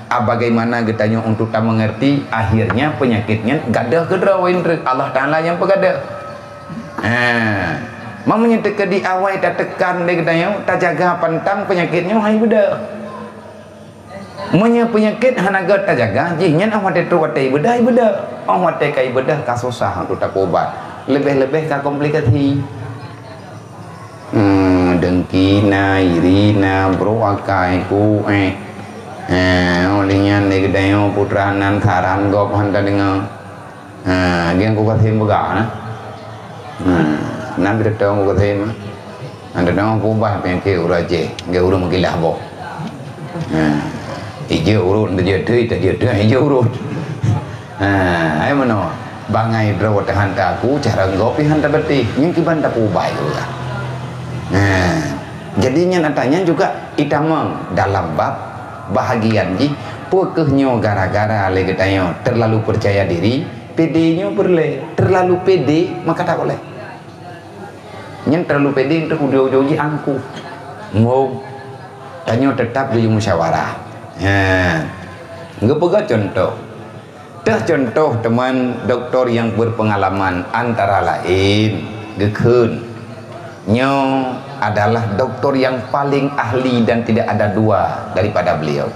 a bagaimana geutanyoe untuk tamengerti, akhirnya peunyakét nyan gadôh keudroe treuk Allah Taala nyang peugadôh. Ha. Meunyoe teuka di awai tateukan lé geutanyoe, tajaga pantang peunyakét nyoe hai beudôh. Meunyoe peunyakét hana gét tajaga, jih nyan óh watée trok watée ibeudôh, ibeudôh. Óh watée ka ibeudôh ka susah untuk tapeuubat. Leubeh-leubeh ka komplikasi. Hmm, dengki na, iri na, brok akai ku, eh. Eh, óh lheueh nyan lé geutanyoe putra nan saran gob han tadeungoe. Ha, lagée nyang ku kasém peugah na. Ha, na beutatong ku kasém. Ada dong ku ubah peunyakét ureuëng Aceh, lagée ureuëng meukilah boh. Ha, ijeuet urut, tajeuet teuh, tajeuet teuh, ijeuet urut. Ha, ai meunoe, bangai droe teuh han taku, cara gob pih han tabeuteh, nyan kiban tapeuubai juga. Ha, jadi nyan ata nyan juga itamong dalam bab bahagian jih, peu kheueh nyoe gara-gara lé geutanyoe terlalu percaya diri, Pede nyoe peureulée, terlalu pede maka tak boleh. Nyan terlalu pede untuk ujoe-ujoe jih angkuh. Ngom, tanyoe tetap geuyue musyawarah. Ha. Geupeugah contoh. Teuh contoh teuma doktor nyang berpengalaman antara laén geukheun. Nyoe adalah doktor yang paling ahli dan tidak ada dua daripada beliau.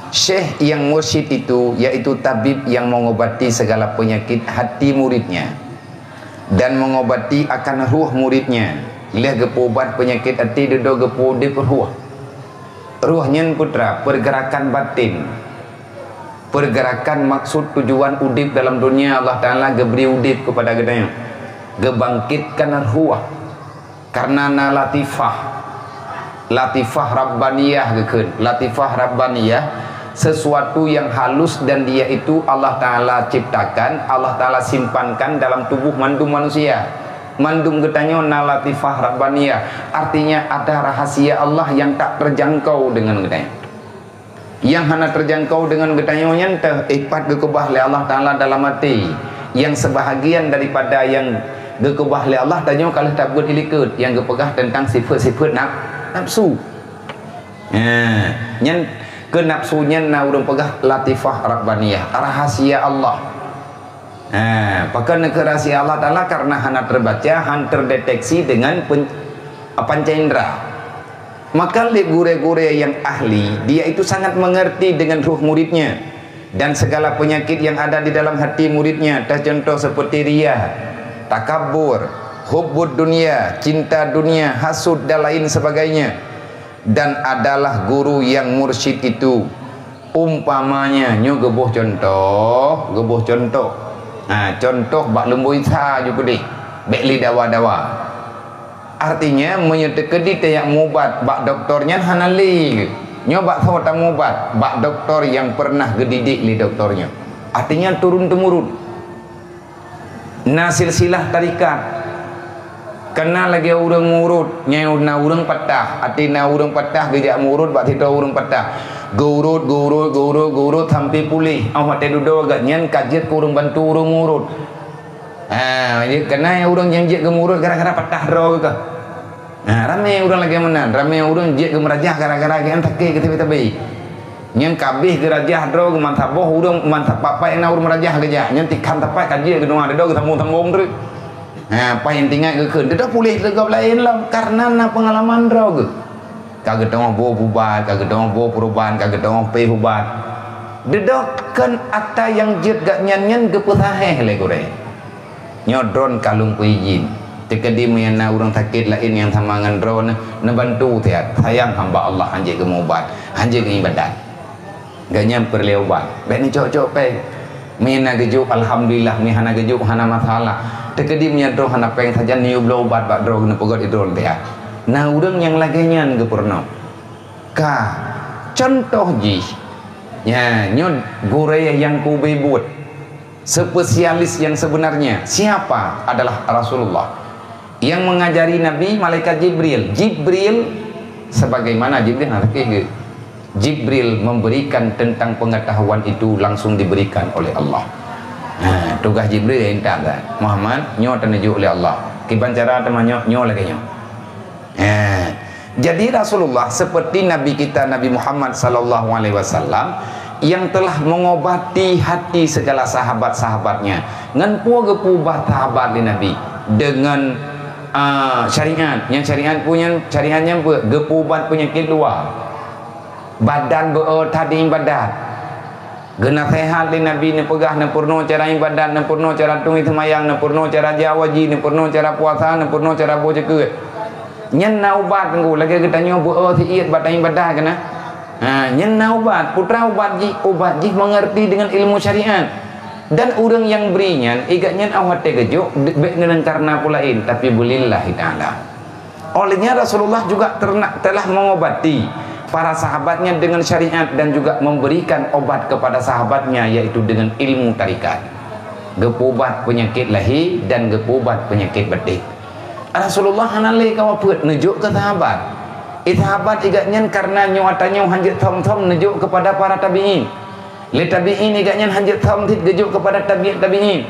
Syekh yang mursyid itu, yaitu tabib yang mengobati segala penyakit hati muridnya dan mengobati akan ruh muridnya. Lheueh geupeuubat penyakit hati, dudoe geupeuudeb ruh. Ruh nyan putra, pergerakan batin. Pergerakan maksud tujuan udeb dalam dunia Allah Taala geubri udeb kepada geutanyoe. Geubangkitkan ruh. Karena na latifah. Latifah Rabbaniyah geukheun. Latifah Rabbaniyah, sesuatu yang halus dan dia itu Allah Taala ciptakan, Allah Taala simpankan dalam tubuh mandum manusia. Mandum geutanyoe na latifah Rabbaniyah, artinya ada rahasia Allah yang tak terjangkau dengan geutanyoe. Nyang hana terjangkau dengan geutanyoe nyan teuh, eh, pat geukeubah lé Allah Taala dalam até. Nyang seubahagian daripada nyang geukeubah lé Allah, tanyoe ka lheueh tabeuet ilikot nyang geupeugah teuntang sifeuet-sifeuet naf-, nafsu. Nah, nyan keu nafsu nyan na ureuëng peugah latifah rabbaniyah, rahasia Allah. Ha, pakon keu rahasia Allah Taala? Karena hana terbaca, han terdeteksi dengan pen-, panca indera. Maka lé gurée-gurée yang ahli, dia itu sangat mengerti dengan ruh muridnya dan segala penyakit yang ada di dalam hati muridnya, tercontoh seperti riya, takabur, hubbud dunia, cinta dunia, hasud, dan lain sebagainya. Dan adalah guru yang mursyid itu. Umpamanya, nyoe geuboh contoh, geuboh contoh. Ha, contoh bak lumboi sa ju keudeh, bék lé dawa-dawa. Artinya, meunyoe teukeudi tajak mubat bak doktor nyan hana lé. Nyoe bak soe tamubat? Bak doktor nyang pernah geudidik lé doktor nyoe. Artinya, turun-temurun. Na silsilah tarikat. Kana lagée ureuëng murut, nyan na ureuëng patah. Até na ureuëng patah geujak murut bak sidroe ureuëng patah. Geurot, geurot, geurot, geurot sampai puléh. Óh watée dudoe geuh nyan ka jeuet keu ureuëng bantu ureuëng murut. Ha, jadi kana ureuëng nyang jeuet geumurut gara-gara patah droe geuh. Ha, ramé ureuëng lagée meunan, ramé ureuëng jeuet geumeurajah gara-gara geuh sakét geuh tabi-tabi. Nyang ka abéh geurajah droe geuman saboh ureuëng, man sapat-pat na ureuëng meurajah geujak. Nyang tikhan sapat ka jeuet geunoe, dudoe geusambong-sambong treuk. Ha, paih nyang tingat geukheun, dudoe puléh teuk gob laén lom, kareuna na peungalaman droe geuh. Ka geuteungoh boh ubat, ka geuteungoh boh peuruban, ka geuteungoh péh ubat. Dudoe kon atra nyang jeuet gobnyan nyan geupeusahéh lé gurée. Nyoe droen ka lôn peuidhin. Teukeudi meunyoe na ureuëng sakét laén nyang sama ngon droeneuh, neubantu siat. Sayang hamba Allah hanjeuet geumeuubat, hanjeuet geuibadat. Gobnyan peureulée ubat. Bék neucok-cok péng. Meunyoe na geujok, alhamdulillah, meunyoe hana geujok, hana masalah. Teukeudi meunyoe droe hana péng sajan, neuyue bloe ubat bak droe, neupeugét droen siat. Na ureuëng nyang lagée nyan geupeurunoe. Ka, contoh jih, ya, nyoe gurée nyang kubi buet. Spesialis yang sebenarnya siapa adalah Rasulullah. Yang mengajari Nabi malaikat Jibril. Jibril, sebagaimana Jibril, nah, oke, oke. Jibril memberikan tentang pengetahuan itu langsung diberikan oleh Allah. Nah, tugas Jibril yang minta kan, Muhammad, nyoe taneujok lé Allah. Kiban cara teuma nyoe, nyoe lagée nyoe. Eh, jadi Rasulullah seperti Nabi kita Nabi Muhammad sallallahu alaihi wasallam yang telah mengobati hati segala sahabat-sahabatnya. Ngon peue geupeuubat sahabat lé Nabi? Dengan, ah, syariat. Nyang syariat peue nyan, syariat nyan peue? Geupeuubat peunyakét luwa. Badan beu-o that di ibadat. Geunaseuhat lé Nabi neupeugah, neupeurunoe cara ibadat, neupeurunoe cara tueng seumayang, neupeurunoe cara jak haji, neupeurunoe cara puasa, neupeurunoe cara boh jeukeue. Nyan na ubat teungku, lagée geutanyoe beu-o siet bak ibadat keunan. Ha, nyan na ubat. Peue teuma ubat jih? Ubat jih mengerti dengan ilmu syariat. Dan ureuëng nyang bri nyan, igat nyan awai watée geujok, bék ngon kareuna peue laén, tapi bulillahi ta'ala. Olehnya Rasulullah juga terna-, telah mengobati para sahabatnya dengan syariat dan juga memberikan obat kepada sahabatnya, yaitu dengan ilmu tarikat. Geupeuubat peunyakét lahé dan geupeuubat peunyakét batin. Rasulullah hana lé ka wafeuet, neujok keu sahabat. Eh, sahabat igat nyan kareuna nyoe ata nyoe hanjeuet thom-thom neujok kepada para tabi'in. Lé tabi'in igat nyan hanjeuet thom cit geujok kepada tabi'-, tabi'in.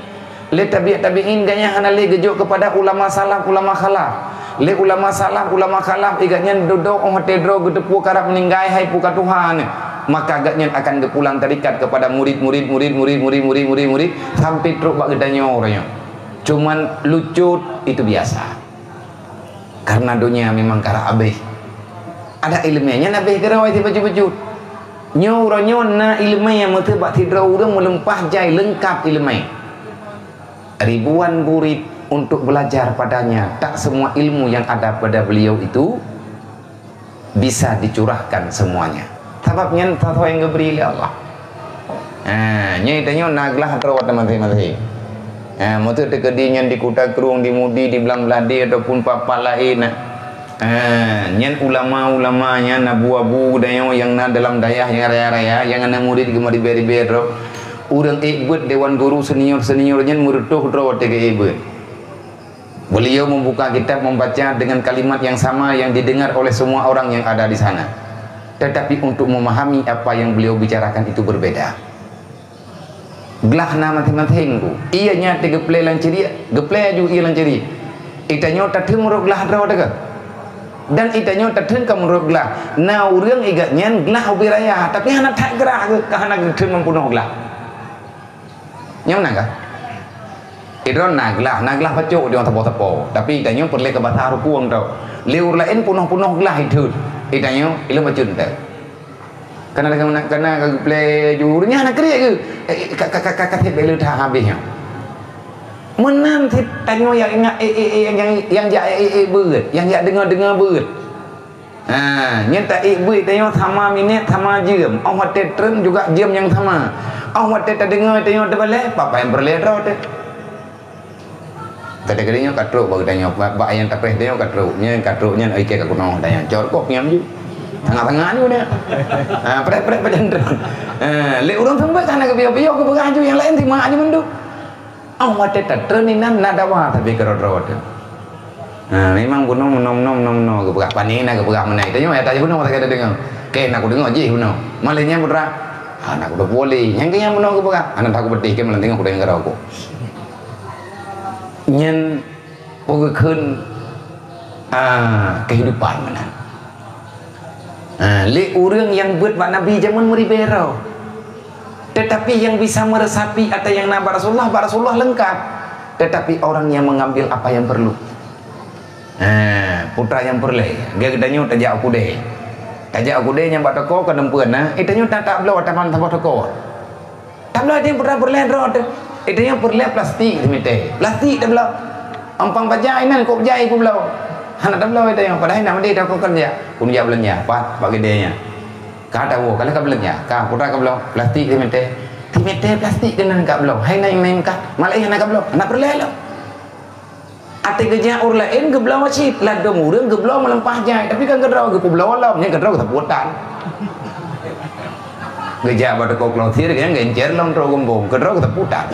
Lé tabi'-, tabi'in gobnyan hana lé geujok keupada ulama salaf, ulama khalaf. Lé ulama salaf, ulama khalaf, igat nyan dudoe óh watée droe geuteupeue karab meuninggai, hai peue ka tuha nyoe. Maka gobnyan akan geupulang tarikat keupada murit, murit, sampai trok bak geutanyoe uroe nyoe. Cuman lucut itu biasa. Karena donya memang karab abéh. Ada iéleumé nyan abéh keudroe sibacut-bacut. Nyoe uroe nyoe na iéleumé nyang meuteubak sidroe ureuëng meulimpah jai leungkab iéleumé. Ribuan murid untuk belajar padanya, tak semua ilmu yang ada pada beliau itu bisa dicurahkan semuanya. Sabab nyan sasoe nyang geubri lé Allah. Ha, nyoe tanyoe na glah droe teuma maséng-maséng. Ha, meuteukeudi nyan di Kuta Krueng, di Mudi, di Blang Blahdeh ataupun pat-pat laén. Ha, nyan ulama-ulama nyan, abu-abu geutanyoe nyang na dalam dayah nyang raya-raya, nyang na murid geumari ribée-ribée droe. Ureuëng ék beuet dewan guru senior-senior nyan meureutôh droe watée geuék beuet. Beliau membuka kitab, membaca dengan kalimat yang sama yang didengar oleh semua orang yang ada di sana. Tetapi untuk memahami apa yang beliau bicarakan itu berbeda. Glah na maséng-maséng ku. Ié nyan teuh geuplé lam ciriek, geuplé aju ié lam ciriek. Itanyoe tatheun meurok glah droe teuh. Dan itanyoe tatheun ka meurok glah. Na ureuëng igat nyan glah ubé raya, tapi hana that grah geuh, ka hana geutheun meupunoh glah. Nyang na kah? Idroe na glah, na glah pacok di sapo-sapo. Tapi itanyoe peureulée keu basa rukueng tau. Lé ureuëng laén punoh-punoh glah itheun. Itanyoe ileuem bacut teu. Kana kana kana ka geuplé ju ureuëng nyan na kriek geuh. Eh, ka ka ka ka ka seb lé that habéh nyoe. Meunan cit tanyoe nyang ingat, eh, eh, eh, nyang nyang jak, eh, eh, eh, beuet, nyang jak deungoe-deungoe beuet. Ha, nyan taék beuet tanyoe sama minét, sama jeuem. Óh watée treun juga jeuem nyang sama. Óh watée tadeungoe tanyoe teubalée, papa nyang peureulée droe teuh. Kadang-kadang nyoe ka trok bak geutanyoe, bak, bak nyang tapreh tanyoe ka trok. Nyan ka trok nyan, oi, ka keunoe tanyoe. Cor kok nyam ju. Tangah-tangah ju dah. Ha, preh-preh pajan trok. Ha, lé ureuëng seumeubeuet hana geubiyeu-biyeu, geupeugah ju nyang laén simak ju mandum. Óh watée tatreun inan na dawa tapi keudroe-droe teuh. Nah, memang bunoe meunoe, meunoe, meunoe, meunoe geupeugah, pane na geupeugah meunan. Tanyoe ata bunoe masa ka tadeungoe. Keu na kudeungoe jih bunoe. Malée nyan putra. Ah, na kudeungoe boleh. Nyang keu nyang bunoe geupeugah. Hana that kupeudeh keu malam teungoh kudeungoe keudroe ku. Nyan peue geukheun, ah, kehidupan meunan. Ha, lé ureuëng nyang beuet bak Nabi jameun meuribée droe. Tetapi nyang bisa meuresapi ata nyang na bak Rasulullah, bak Rasulullah leungkap. Tetapi orang yang mengambil apa yang perlu. Ha, putra nyang peureulée, geutanyoe tajak u keudée. Tajak u keudée nyang bak toko ka neumpeuen na, eh, tanyoe ta-, tabloe taman saboh toko. Tabloe tanyoe putra peureulée droe teuh. Eh, tanyoe peureulée plastik teumitai. Plastik tabloe. Ampang paja inan kok jai kubloe. Hana tabloe tanyoe, padahai nak meudeh toko kan jak. Kun jak beulanja, pat, bak keudée nyan. Ka tawoe, ka lheueh ka beulanja, ka putra kabloe, plastik teumitai. Teumitai plastik keunan kabloe, hai na nyang laén ka, malah hana kabloe, hana peureulée lom. Até geujak ureuëng laén geubloe cit, ladôm ureuëng geubloe meuleumpah jai, tapi kan keudroe geupeubloe lom, nyan keudroe geusapu tan. Geujak bak toko klosir, nyan geuincer lom trok gumbong, keudroe geusapu tan.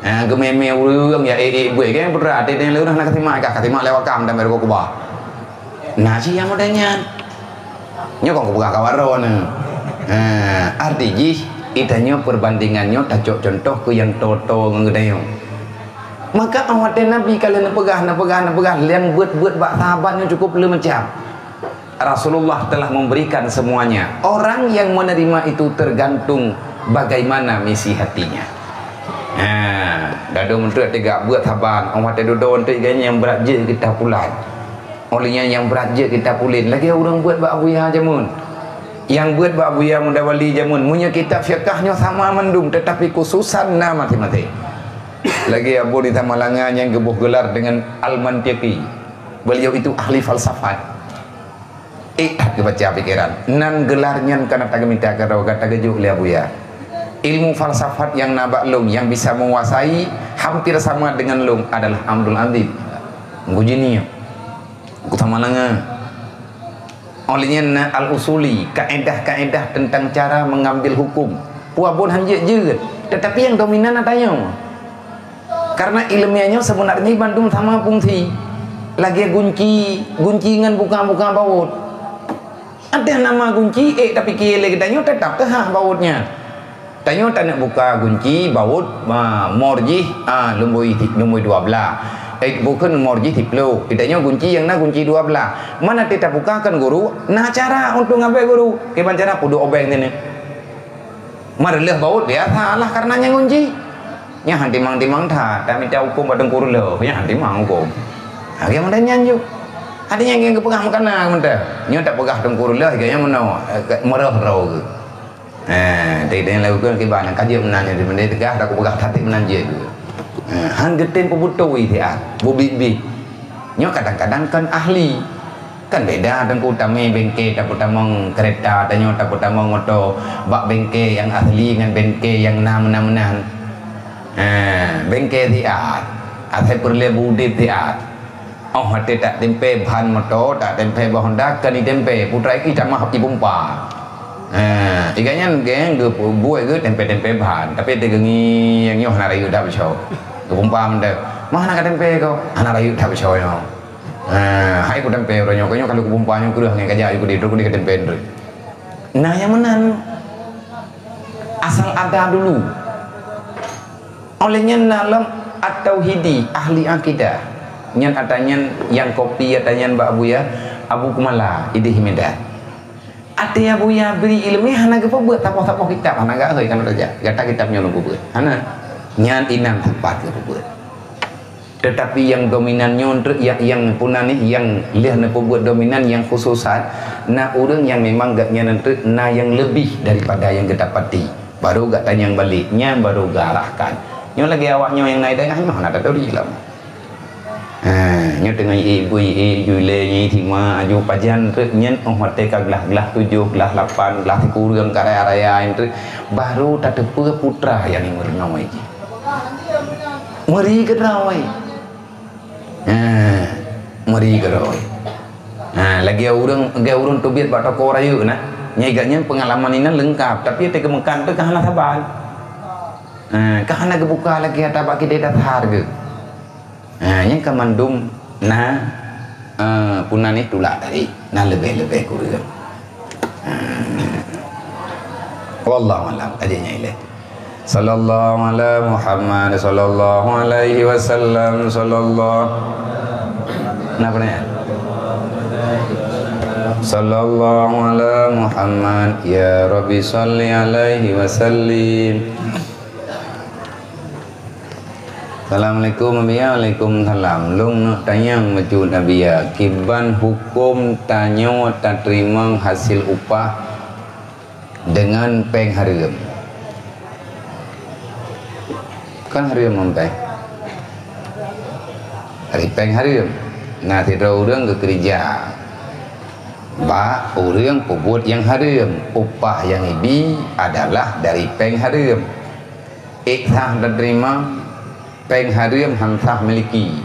Ha, geumé-mé ureuëng ya ék-ék buet, kan putra, até lôn hana kasimak, ka kasimak lewat kam dan baru kubah. Na cit nyang model nyan. Nyoe kon kupeugah kawan droeneuh. Ha, arti jih, geutanyoe peubandingan nyoe tacok cuntoh keu nyang toe-toe ngon geutanyoe. Maka 'oh watée Nabi ka lheueh neupeugah, neupeugah, neupeugah, nyang beuet-beuet bak sahabat nyoe cukup le macam. Rasulullah telah memberikan semuanya. Orang yang menerima itu tergantung bagaimana misi hatinya. Ha, dado meunteuk teuga beuet saban, 'oh watée dudoe eunteuk geuh nyang brat jeuet kita pulan. Óh lheueh nyan nyang brat jeuet kita pulen, lagée ureuëng beuet bak Abuya jameun. Nyang beuet bak Abuya Muda Wali jameun, meunyoe kitab fiqah nyoe sama mandum, tetapi khususan na maté-maté. Lagée Abu di Tamalanga nyang geuboh gelar dengan Al-Mantiqi. Beliau itu ahli falsafat. Eh, that geubaca pikiran. Nan gelar nyan kana tageumita keudroe gata geujok lé Abuya. Ilmu falsafat nyang na bak lôn nyang bisa menguasai hampir sama dengan lôn adalah Abdul Aziz. Gujini. Ku sama langa. Oleh nyan na al-usuli, kaedah-kaedah tentang cara mengambil hukum. Puabon hanjeuet jeuet, tetapi yang dominan na tanyoe. Karena ilmiah nyoe sebenarnya bandum sama fungsi. Lagée gunci, gunci ngon buka-buka baut. Ada nama gunci, eh, tapi kira lé geutanyoe tetap teuhah bautnya. Tanyoe taneuk buka gunci baut, ma, mor jih, a, lumboi ti-, lumboi dua blah. Eh, bukon mor jih siploh. Tanyoe gunci nyang na gunci dua blah. Mana teutab buka kan guru? Na cara untuk ngabek guru. Kiban cara puduk obeng sini. Meureuloh baut biasa lah karena nyang gunci. Nyan han timang-timang that, tak mita hukum bak teungku reuloh. Nyan han timang hukum. Ha, dia meunan nyan ju. Ada nyang geupeugah meukanan meunan. Nyoe tak peugah teungku reuloh, dia nyang meunoe, eh, meureuh droe. Ha, dia, dia lalu ke kiban, ka jeuet meunan nyan, dia teugah, tak kupeugah that meunan jeuet. Ha, han geutem peubeutôi siat, bubit-bit. Nyoe kadang-kadang kan ahli. Kan beda teungku tamé bengke tapeutamong kereta, tanyoe tapeutamong moto, bak bengke nyang asli ngon bengke nyang na meunan-meunan. Ha, bengke siat, asai peureulée beudeb siat. Oh, até tak tempe ban moto, tak tempe ban Honda, kan itempé, putra iki tamah ipumpa. Ha, tiga nyan geng geubuet geu tempe-tempe ban, tapi tegengi nyang nyoh hana rayeuk dak beusoe. Geupumpa meunan. Mah hana ka tempe ko, hana rayeuk dak beusoe nyoe. Ha, hai ku tempe uroe nyoe, keu nyoe ka lheueh kupumpa nyoe keureuh ngon kajak ayue keudeh, trok keudeh ka tempe nyoe. Nah, nyang meunan asal ada dulu. Oleh nyan na lom At-Tauhidi, ahli akidah. Nyan ata nyan nyang kopi ata nyan bak Abuya Abu Kumala, idéh Medan. Até Abuya bri ileumèe hana geupeubuet saboh-saboh kitab, hana geuhôi kan raja. Gata kitab nyoe lôn peubuet. Hana. Nyan inan teumpat geupeubuet. Tetapi nyang dominan nyoe treuk nyang, nyang puna nih, nyang lheueh neupeubuet dominan, nyang khususat, na ureuëng nyang memang gobnyan treuk na nyang leubeh daripada nyang geutapati. Baru gata nyang balek, nyan baru geuarahkan. Nyoe lagée awak nyoe nyang na di dayah nyoe hana taturi lom. Ha, nyoe teungoh ié bui, ié jui lé, nyoe tima, aju pajan treuk nyan, oh, watée ka glah-glah tujoh, glah lapan, glah sikureueng ka raya-raya nyan treuk, baru tateupeue putra nyang imeurunoe jih. Meuri keudroe. Ha, meuri keudroe. Ha, lagée ureuëng, lagée ureuëng teubiet bak toko rayeuk na. Nyan gobnyan peungalaman inan leungkap, tapi teukeumeukan teuh ka hana saban. Ha, ka hana geubuka lagée ata bak kidée dasar geuh. Ha, nyan ka mandum na, eh, puna nih tulak tadi, na leubeh-leubeh kureueng. Ha. Wallahu a'lam, aja nyang ilée. Sallallahu ala Muhammad, sallallahu alaihi wasallam, sallallahu. Napa nih? Sallallahu ala Muhammad, ya Rabbi salli alaihi wasallim. Assalamualaikum, Abiya. Waalaikumsalam. Lôn neuk tanyong bacut, Abiya. Kiban huköm tanyoe tateurimong hasil upah deungon péng hareuem? Kan hareuem ngon péng. Dari péng hareuem. Nah, sidroe ureuëng geukeureuja bak ureuëng peubuet nyang hareuem, upah nyang ibi adalah dari péng hareuem. Ék sah tateurimong, péng hareuem han sah miliki.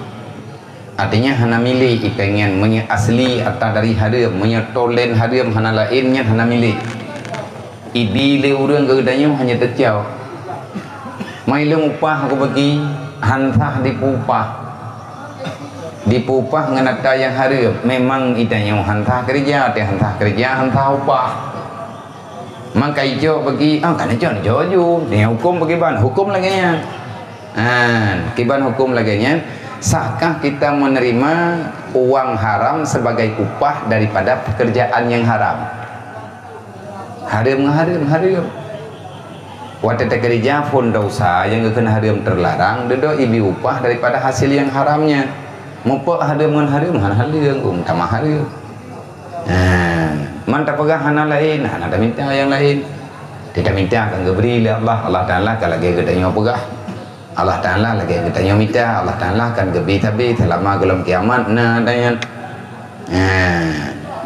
Artinya hana milék i péng nyan, meunyoe asli ata dari hareuem, meunyoe tolen hareuem hana laén nyan hana milék. Ibi lé ureuëng keu geutanyoe hanya teucok. Mai lôn upah keu bagi, han sah dipeupah. Dipeupah ngon ata nyang hareuem, memang geutanyoe han sah keureuja, teuh han sah keureuja, han sah upah. Maka ijok bagi, ah, kan ijok, ijok ju. Ni huköm bagi ban, huköm lagée nyan. Ha, kiban huköm lagée nyan, sahkah kita menerima uang haram sebagai upah daripada pekerjaan yang haram? Hareuem ngon hareuem, hareuem. Watée takeureuja phon desya nyang geukheun hareuem teularang, dudoe ibi upah daripada hasil nyang haram nyan. Mupok hareuem ngon hareuem, hana hareuem, um, tamah hareuem. Ha, man tapeugah hana laén, hana taminta nyang laén. Teuh taminta kan geubri lé Allah, Allah Taala kan lagée geutanyoe peugah. Allah Taala lagée geutanyoe mita, Allah Taala kan geubi sabe seulama gohlom kiamat na ata nyan. Ha,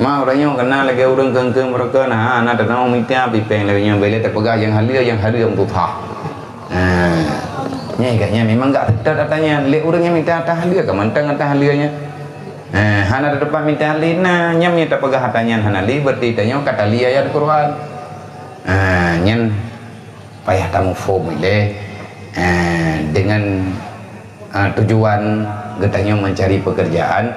ma ureuëng nyoe keunan lagée ureuëng keu-keu meureuka na, na teutamong mita pipeng lagée nyoe beu lé tapeugah nyang haleue, nyang haleue meututoh. Ha, nyan gak nyan memang gak teutot ata nyan lé ureuëng nyang mita ata haleue ka mantong ata haleue nyan. Ha, hana teupat mita lé na, nyan meunyoe tapeugah ata nyan hana lé, berarti tanyoe ka tali ayat Quran. Ha, nyan payah tamuphom ilée, eh, dengan, eh, tujuan geutanyoe mencari pekerjaan,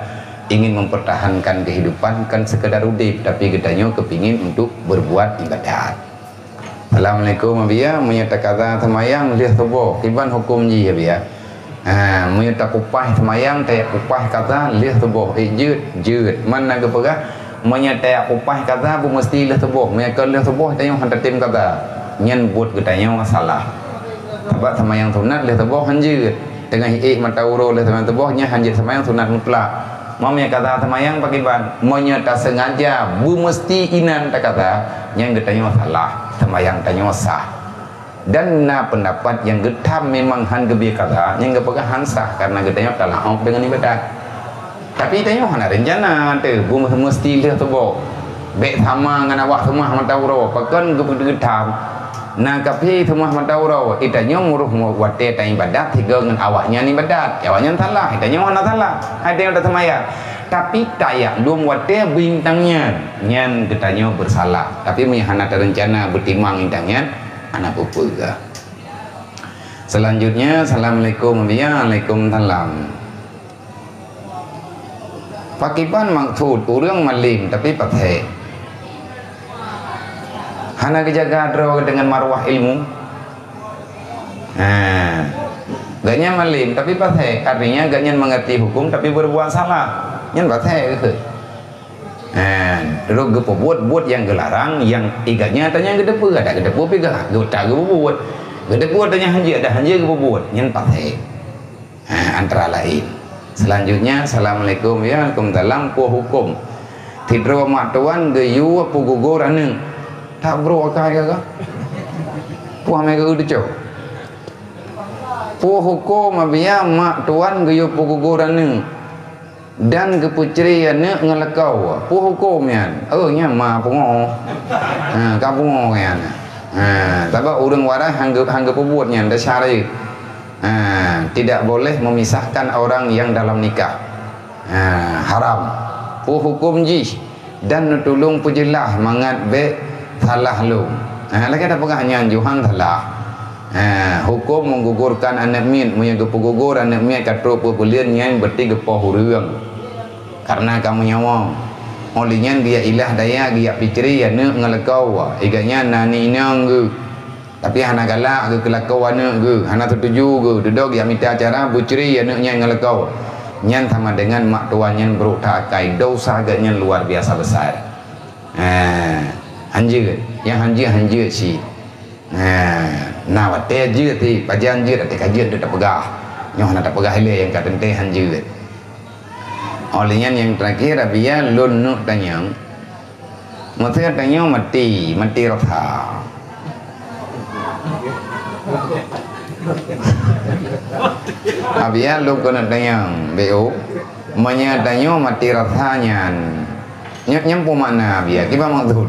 ingin mempertahankan kehidupan, kan sekedar udeb, tapi geutanyoe kepingin untuk berbuat ibadat. Assalamualaikum, Abiya. Meunyoe takaza seumayang lheueh suboh, kiban huköm jih, Abiya? Ha, meunyoe takupaih seumayang, tayak kupaih kaza lheueh suboh, ék jeuet, jeuet. Man na geupeugah, meunyoe tayak kupaih kaza beumeuseuti lheueh suboh, meunyoe kon lheueh suboh tanyoe han tatem kaza, nyan buet geutanyoe salah. Sabab seumayang sunat lheueh suboh han jeuet. Teungoh ék mata uroe lheueh seumayang suboh, nyan han jeuet seumayang sunat mutlak. Meunyoe kaza seumayang pakriban, meunyoe taseungaja beumeuseuti inan takaza, nyan geutanyoe salah, seumayang tanyoe sah. Dan na peundapat nyang geutham memang han geubri kaza, nyang geupeugah han sah kareuna geutanyoe talaôt deungon ibadat. Tapi tanyoe hana reuncana teuh beumeuseuti lheueh suboh. Bék sama ngon awak seumah mata uroe, pakon geu-, geutham. Na kaphé seumah mata uroe, i tanyoe muroh watée taibadat sigoe ngon awaknyan ibadat. Awaknyan salah, i tanyoe hana salah. Hai tanyoe taseumayang. Tapi tayak lom watée bintang nyan, nyan geutanyoe beusalah. Tapi meunyoe hana tareuncana beutimang bintang nyan, hana peue-peue. Selanjutnya, assalamualaikum, waalaikumsalam. Pakriban maksud ureuëng malem tapi pasék? Hana geujaga droe deungon marwah ilmu? Ha. Gobnyan malem tapi pasék, artinya gobnyan mengerti hukum tapi berbuat salah. Nyan pasék keuh. Ha, rot geupeubuet buet nyang geularang, nyang igat nyan ata nyan geuteupeue, adak geuteupeue pih geuh, geuta geupeubuet. Geuteupeue ata nyan hanjeuet, adak hanjeuet geupeubuet, nyan pasék. Ha, antara laén. Selanjutnya, assalamualaikum. Ya, waalaikumsalam. Peue huköm sidroe mak tuan geuyue peugugor aneuëk? Tak bro akai ka? Peue amai geuyue teucok? Peue huköm apabila mak tuan geuyue peugugor aneuëk? Dan geupeucre aneuëk ngon lakoe. Peue huköm nyan? Oh, nyan ma pungo. Ha, ka pungo nyan. Ha, sabab ureuëng waréh han geu-, han geupeubuet nyan, dasar jih. Ha, tidak boleh memisahkan orang yang dalam nikah. Ha, haram. Peue huköm jih? Dan neutulông peujeulaih mangat bék salah lom. Ha, lagée tapeugah nyan Johan salah. Ha, huköm menggugurkan aneuëk miet, meunyoe geupeugugor aneuëk miet ka trok peubuleuen nyan berarti geupoh ureuëng. Kareuna ka meunyawöng. Óh lheueh nyan geujak ilah daya, geujak peucre aneuëk ngon lakoe. Igat nyan na aneuëk inong geuh. Tapi hana galak geuh keu lakoe aneuëk geuh, hana seutuju geuh, dudoe geujak mita cara beucre aneuëk nyan ngon lakoe. Nyan sama dengan mak tuan nyan brok that akai, dosa geuh nyan luar biasa besar. Ha, hanjeuet. Nyang hanjeuet, hanjeuet cit. Ha, na watèe jeuet, pajan jeuet, watèe ka jeuet deuh tapeugah. Nyoe hana tapeugah ilèe nyang ka teuntèe hanjeuet. Óh lheueh nyan nyang teurakhir, Abiya, lôn neuk tanyong. Meusé tanyoe maté, maté rasa. Abiya, lôn keuneuk tanyong, B O. Meunyoe tanyoe maté rasa nyan, nyan, nyan peue makna, Abiya? Kiban maksud?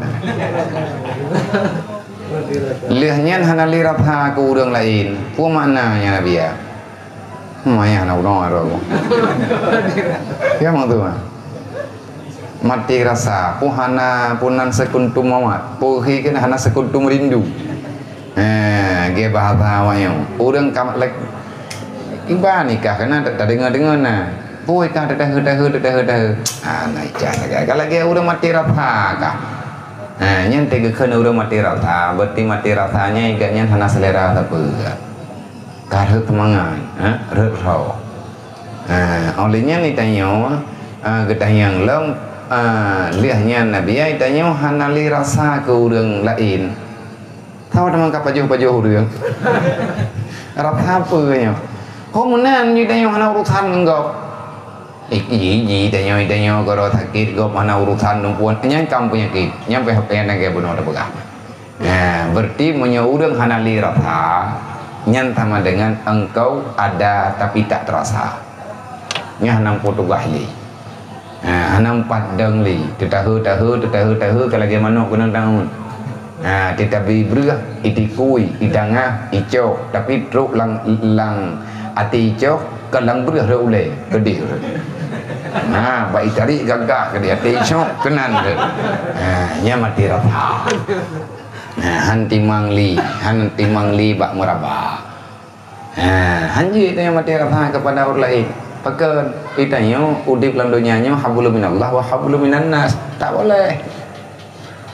Lheueh nyan hana lé rasa keu ureueng laén. Peue makna nyan, Abiya? Maya na uroe roh. Ya, mak tu, ah. Mati rasa, pun hana, pun nan sekuntum mawat, pun khi kan hana sekuntum rindu. Eh, ge bahasa awak nyoe. Ureueng ka lek-, iba nikah kena ta-, tadeungo-deungo na. Pun ka tatahe-tahe, tatahe-tahe. Ah, na ijah lagèe. Ka lagèe ureueng mati rasa kah. Ha, nyan teugeukheun ureueng mati rasa, berarti mati rasa nyan igat nyan hana selera sapeue. Ka rhot seumangat, ha? Rhot rhoh. Ha, óh lheueh nyan itanyoe, ha, geutanyong lom, ha, lheueh nyan Nabi, itanyoe hana lé rasa keu ureueng laén. Saboh teuma ka pajoh-pajoh ureueng. Rasa peue nyoe? Ho meunan itanyoe hana urusan ngon gob. Eh, ji, ji, itanyoe, itanyoe, goro sakét, gob hana urusan lôn pun. Nyan kam peunyakét. Nyan pih, pih nyang lagèe bunoe tapeugah. Nah, berarti meunyoe ureueng hana lé rasa, nyan sama dengan engkau ada tapi tak terasa. Nyan hana meupeue tugaih lé. Ha, hana meupat dong lé. Teutahe-tahe, teutahe-tahe ka lagèe manok keunong tangon. Ha, teutabi breueh, itikui, itangah, icok, tapi trok lam, lam até icok, ka lam breueh rhot ulèe, keudeh rhot. Ha, bak itarik gagah keudeh, até icok keunan rhot. Ha, nyan mati rasa. Ha, han timang lé, han timang lé bak meuraba. Ha, hanjeuet tanyoe mati rasa kepada ureueng laén. Pakon? Itanyoe udép lam donya nyoe hablum minallah wa hablum minan nas. Tak boleh.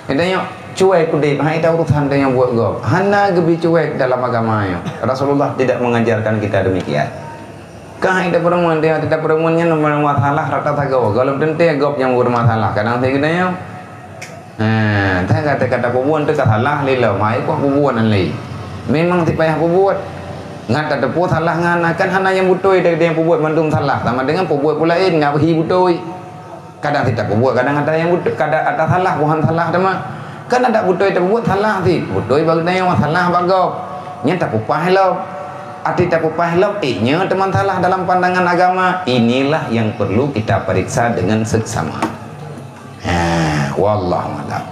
Itanyoe cuek udép, hai ita urusan tanyoe buet gob. Hana geubri cuek dalam agama nyoe. Rasulullah tidak mengajarkan kita demikian. Kah ita peureumeun, ita peureumeun nyan masalah rata sagoe. Gohlom teuntèe gob nyang buet masalah. Kadang si geutanyoe Ha, teuka-teuka tapeubuet teuka salah lé lom, hai, peue peubuet nyan lé. Memang sipayah peubuet. Ngat tateupeue salah ngan, kan hana nyang beutôi dari nyang peubuet mandum salah, sama dengan peubuet peue laén ngat hi beutôi. Kadang sit tapeubuet, kadang ata nyang beutôi, kadang ata salah, buhan salah teuma. Kan adak beutôi tapeubuet salah sit, beutôi bak geutanyoe, salah bak gob. Nyan tapeupah lom. Até tapeupah lom, eh, nyoe teuma salah dalam pandangan agama. Inilah yang perlu kita periksa dengan seksama. Ha, wallahu a'lam.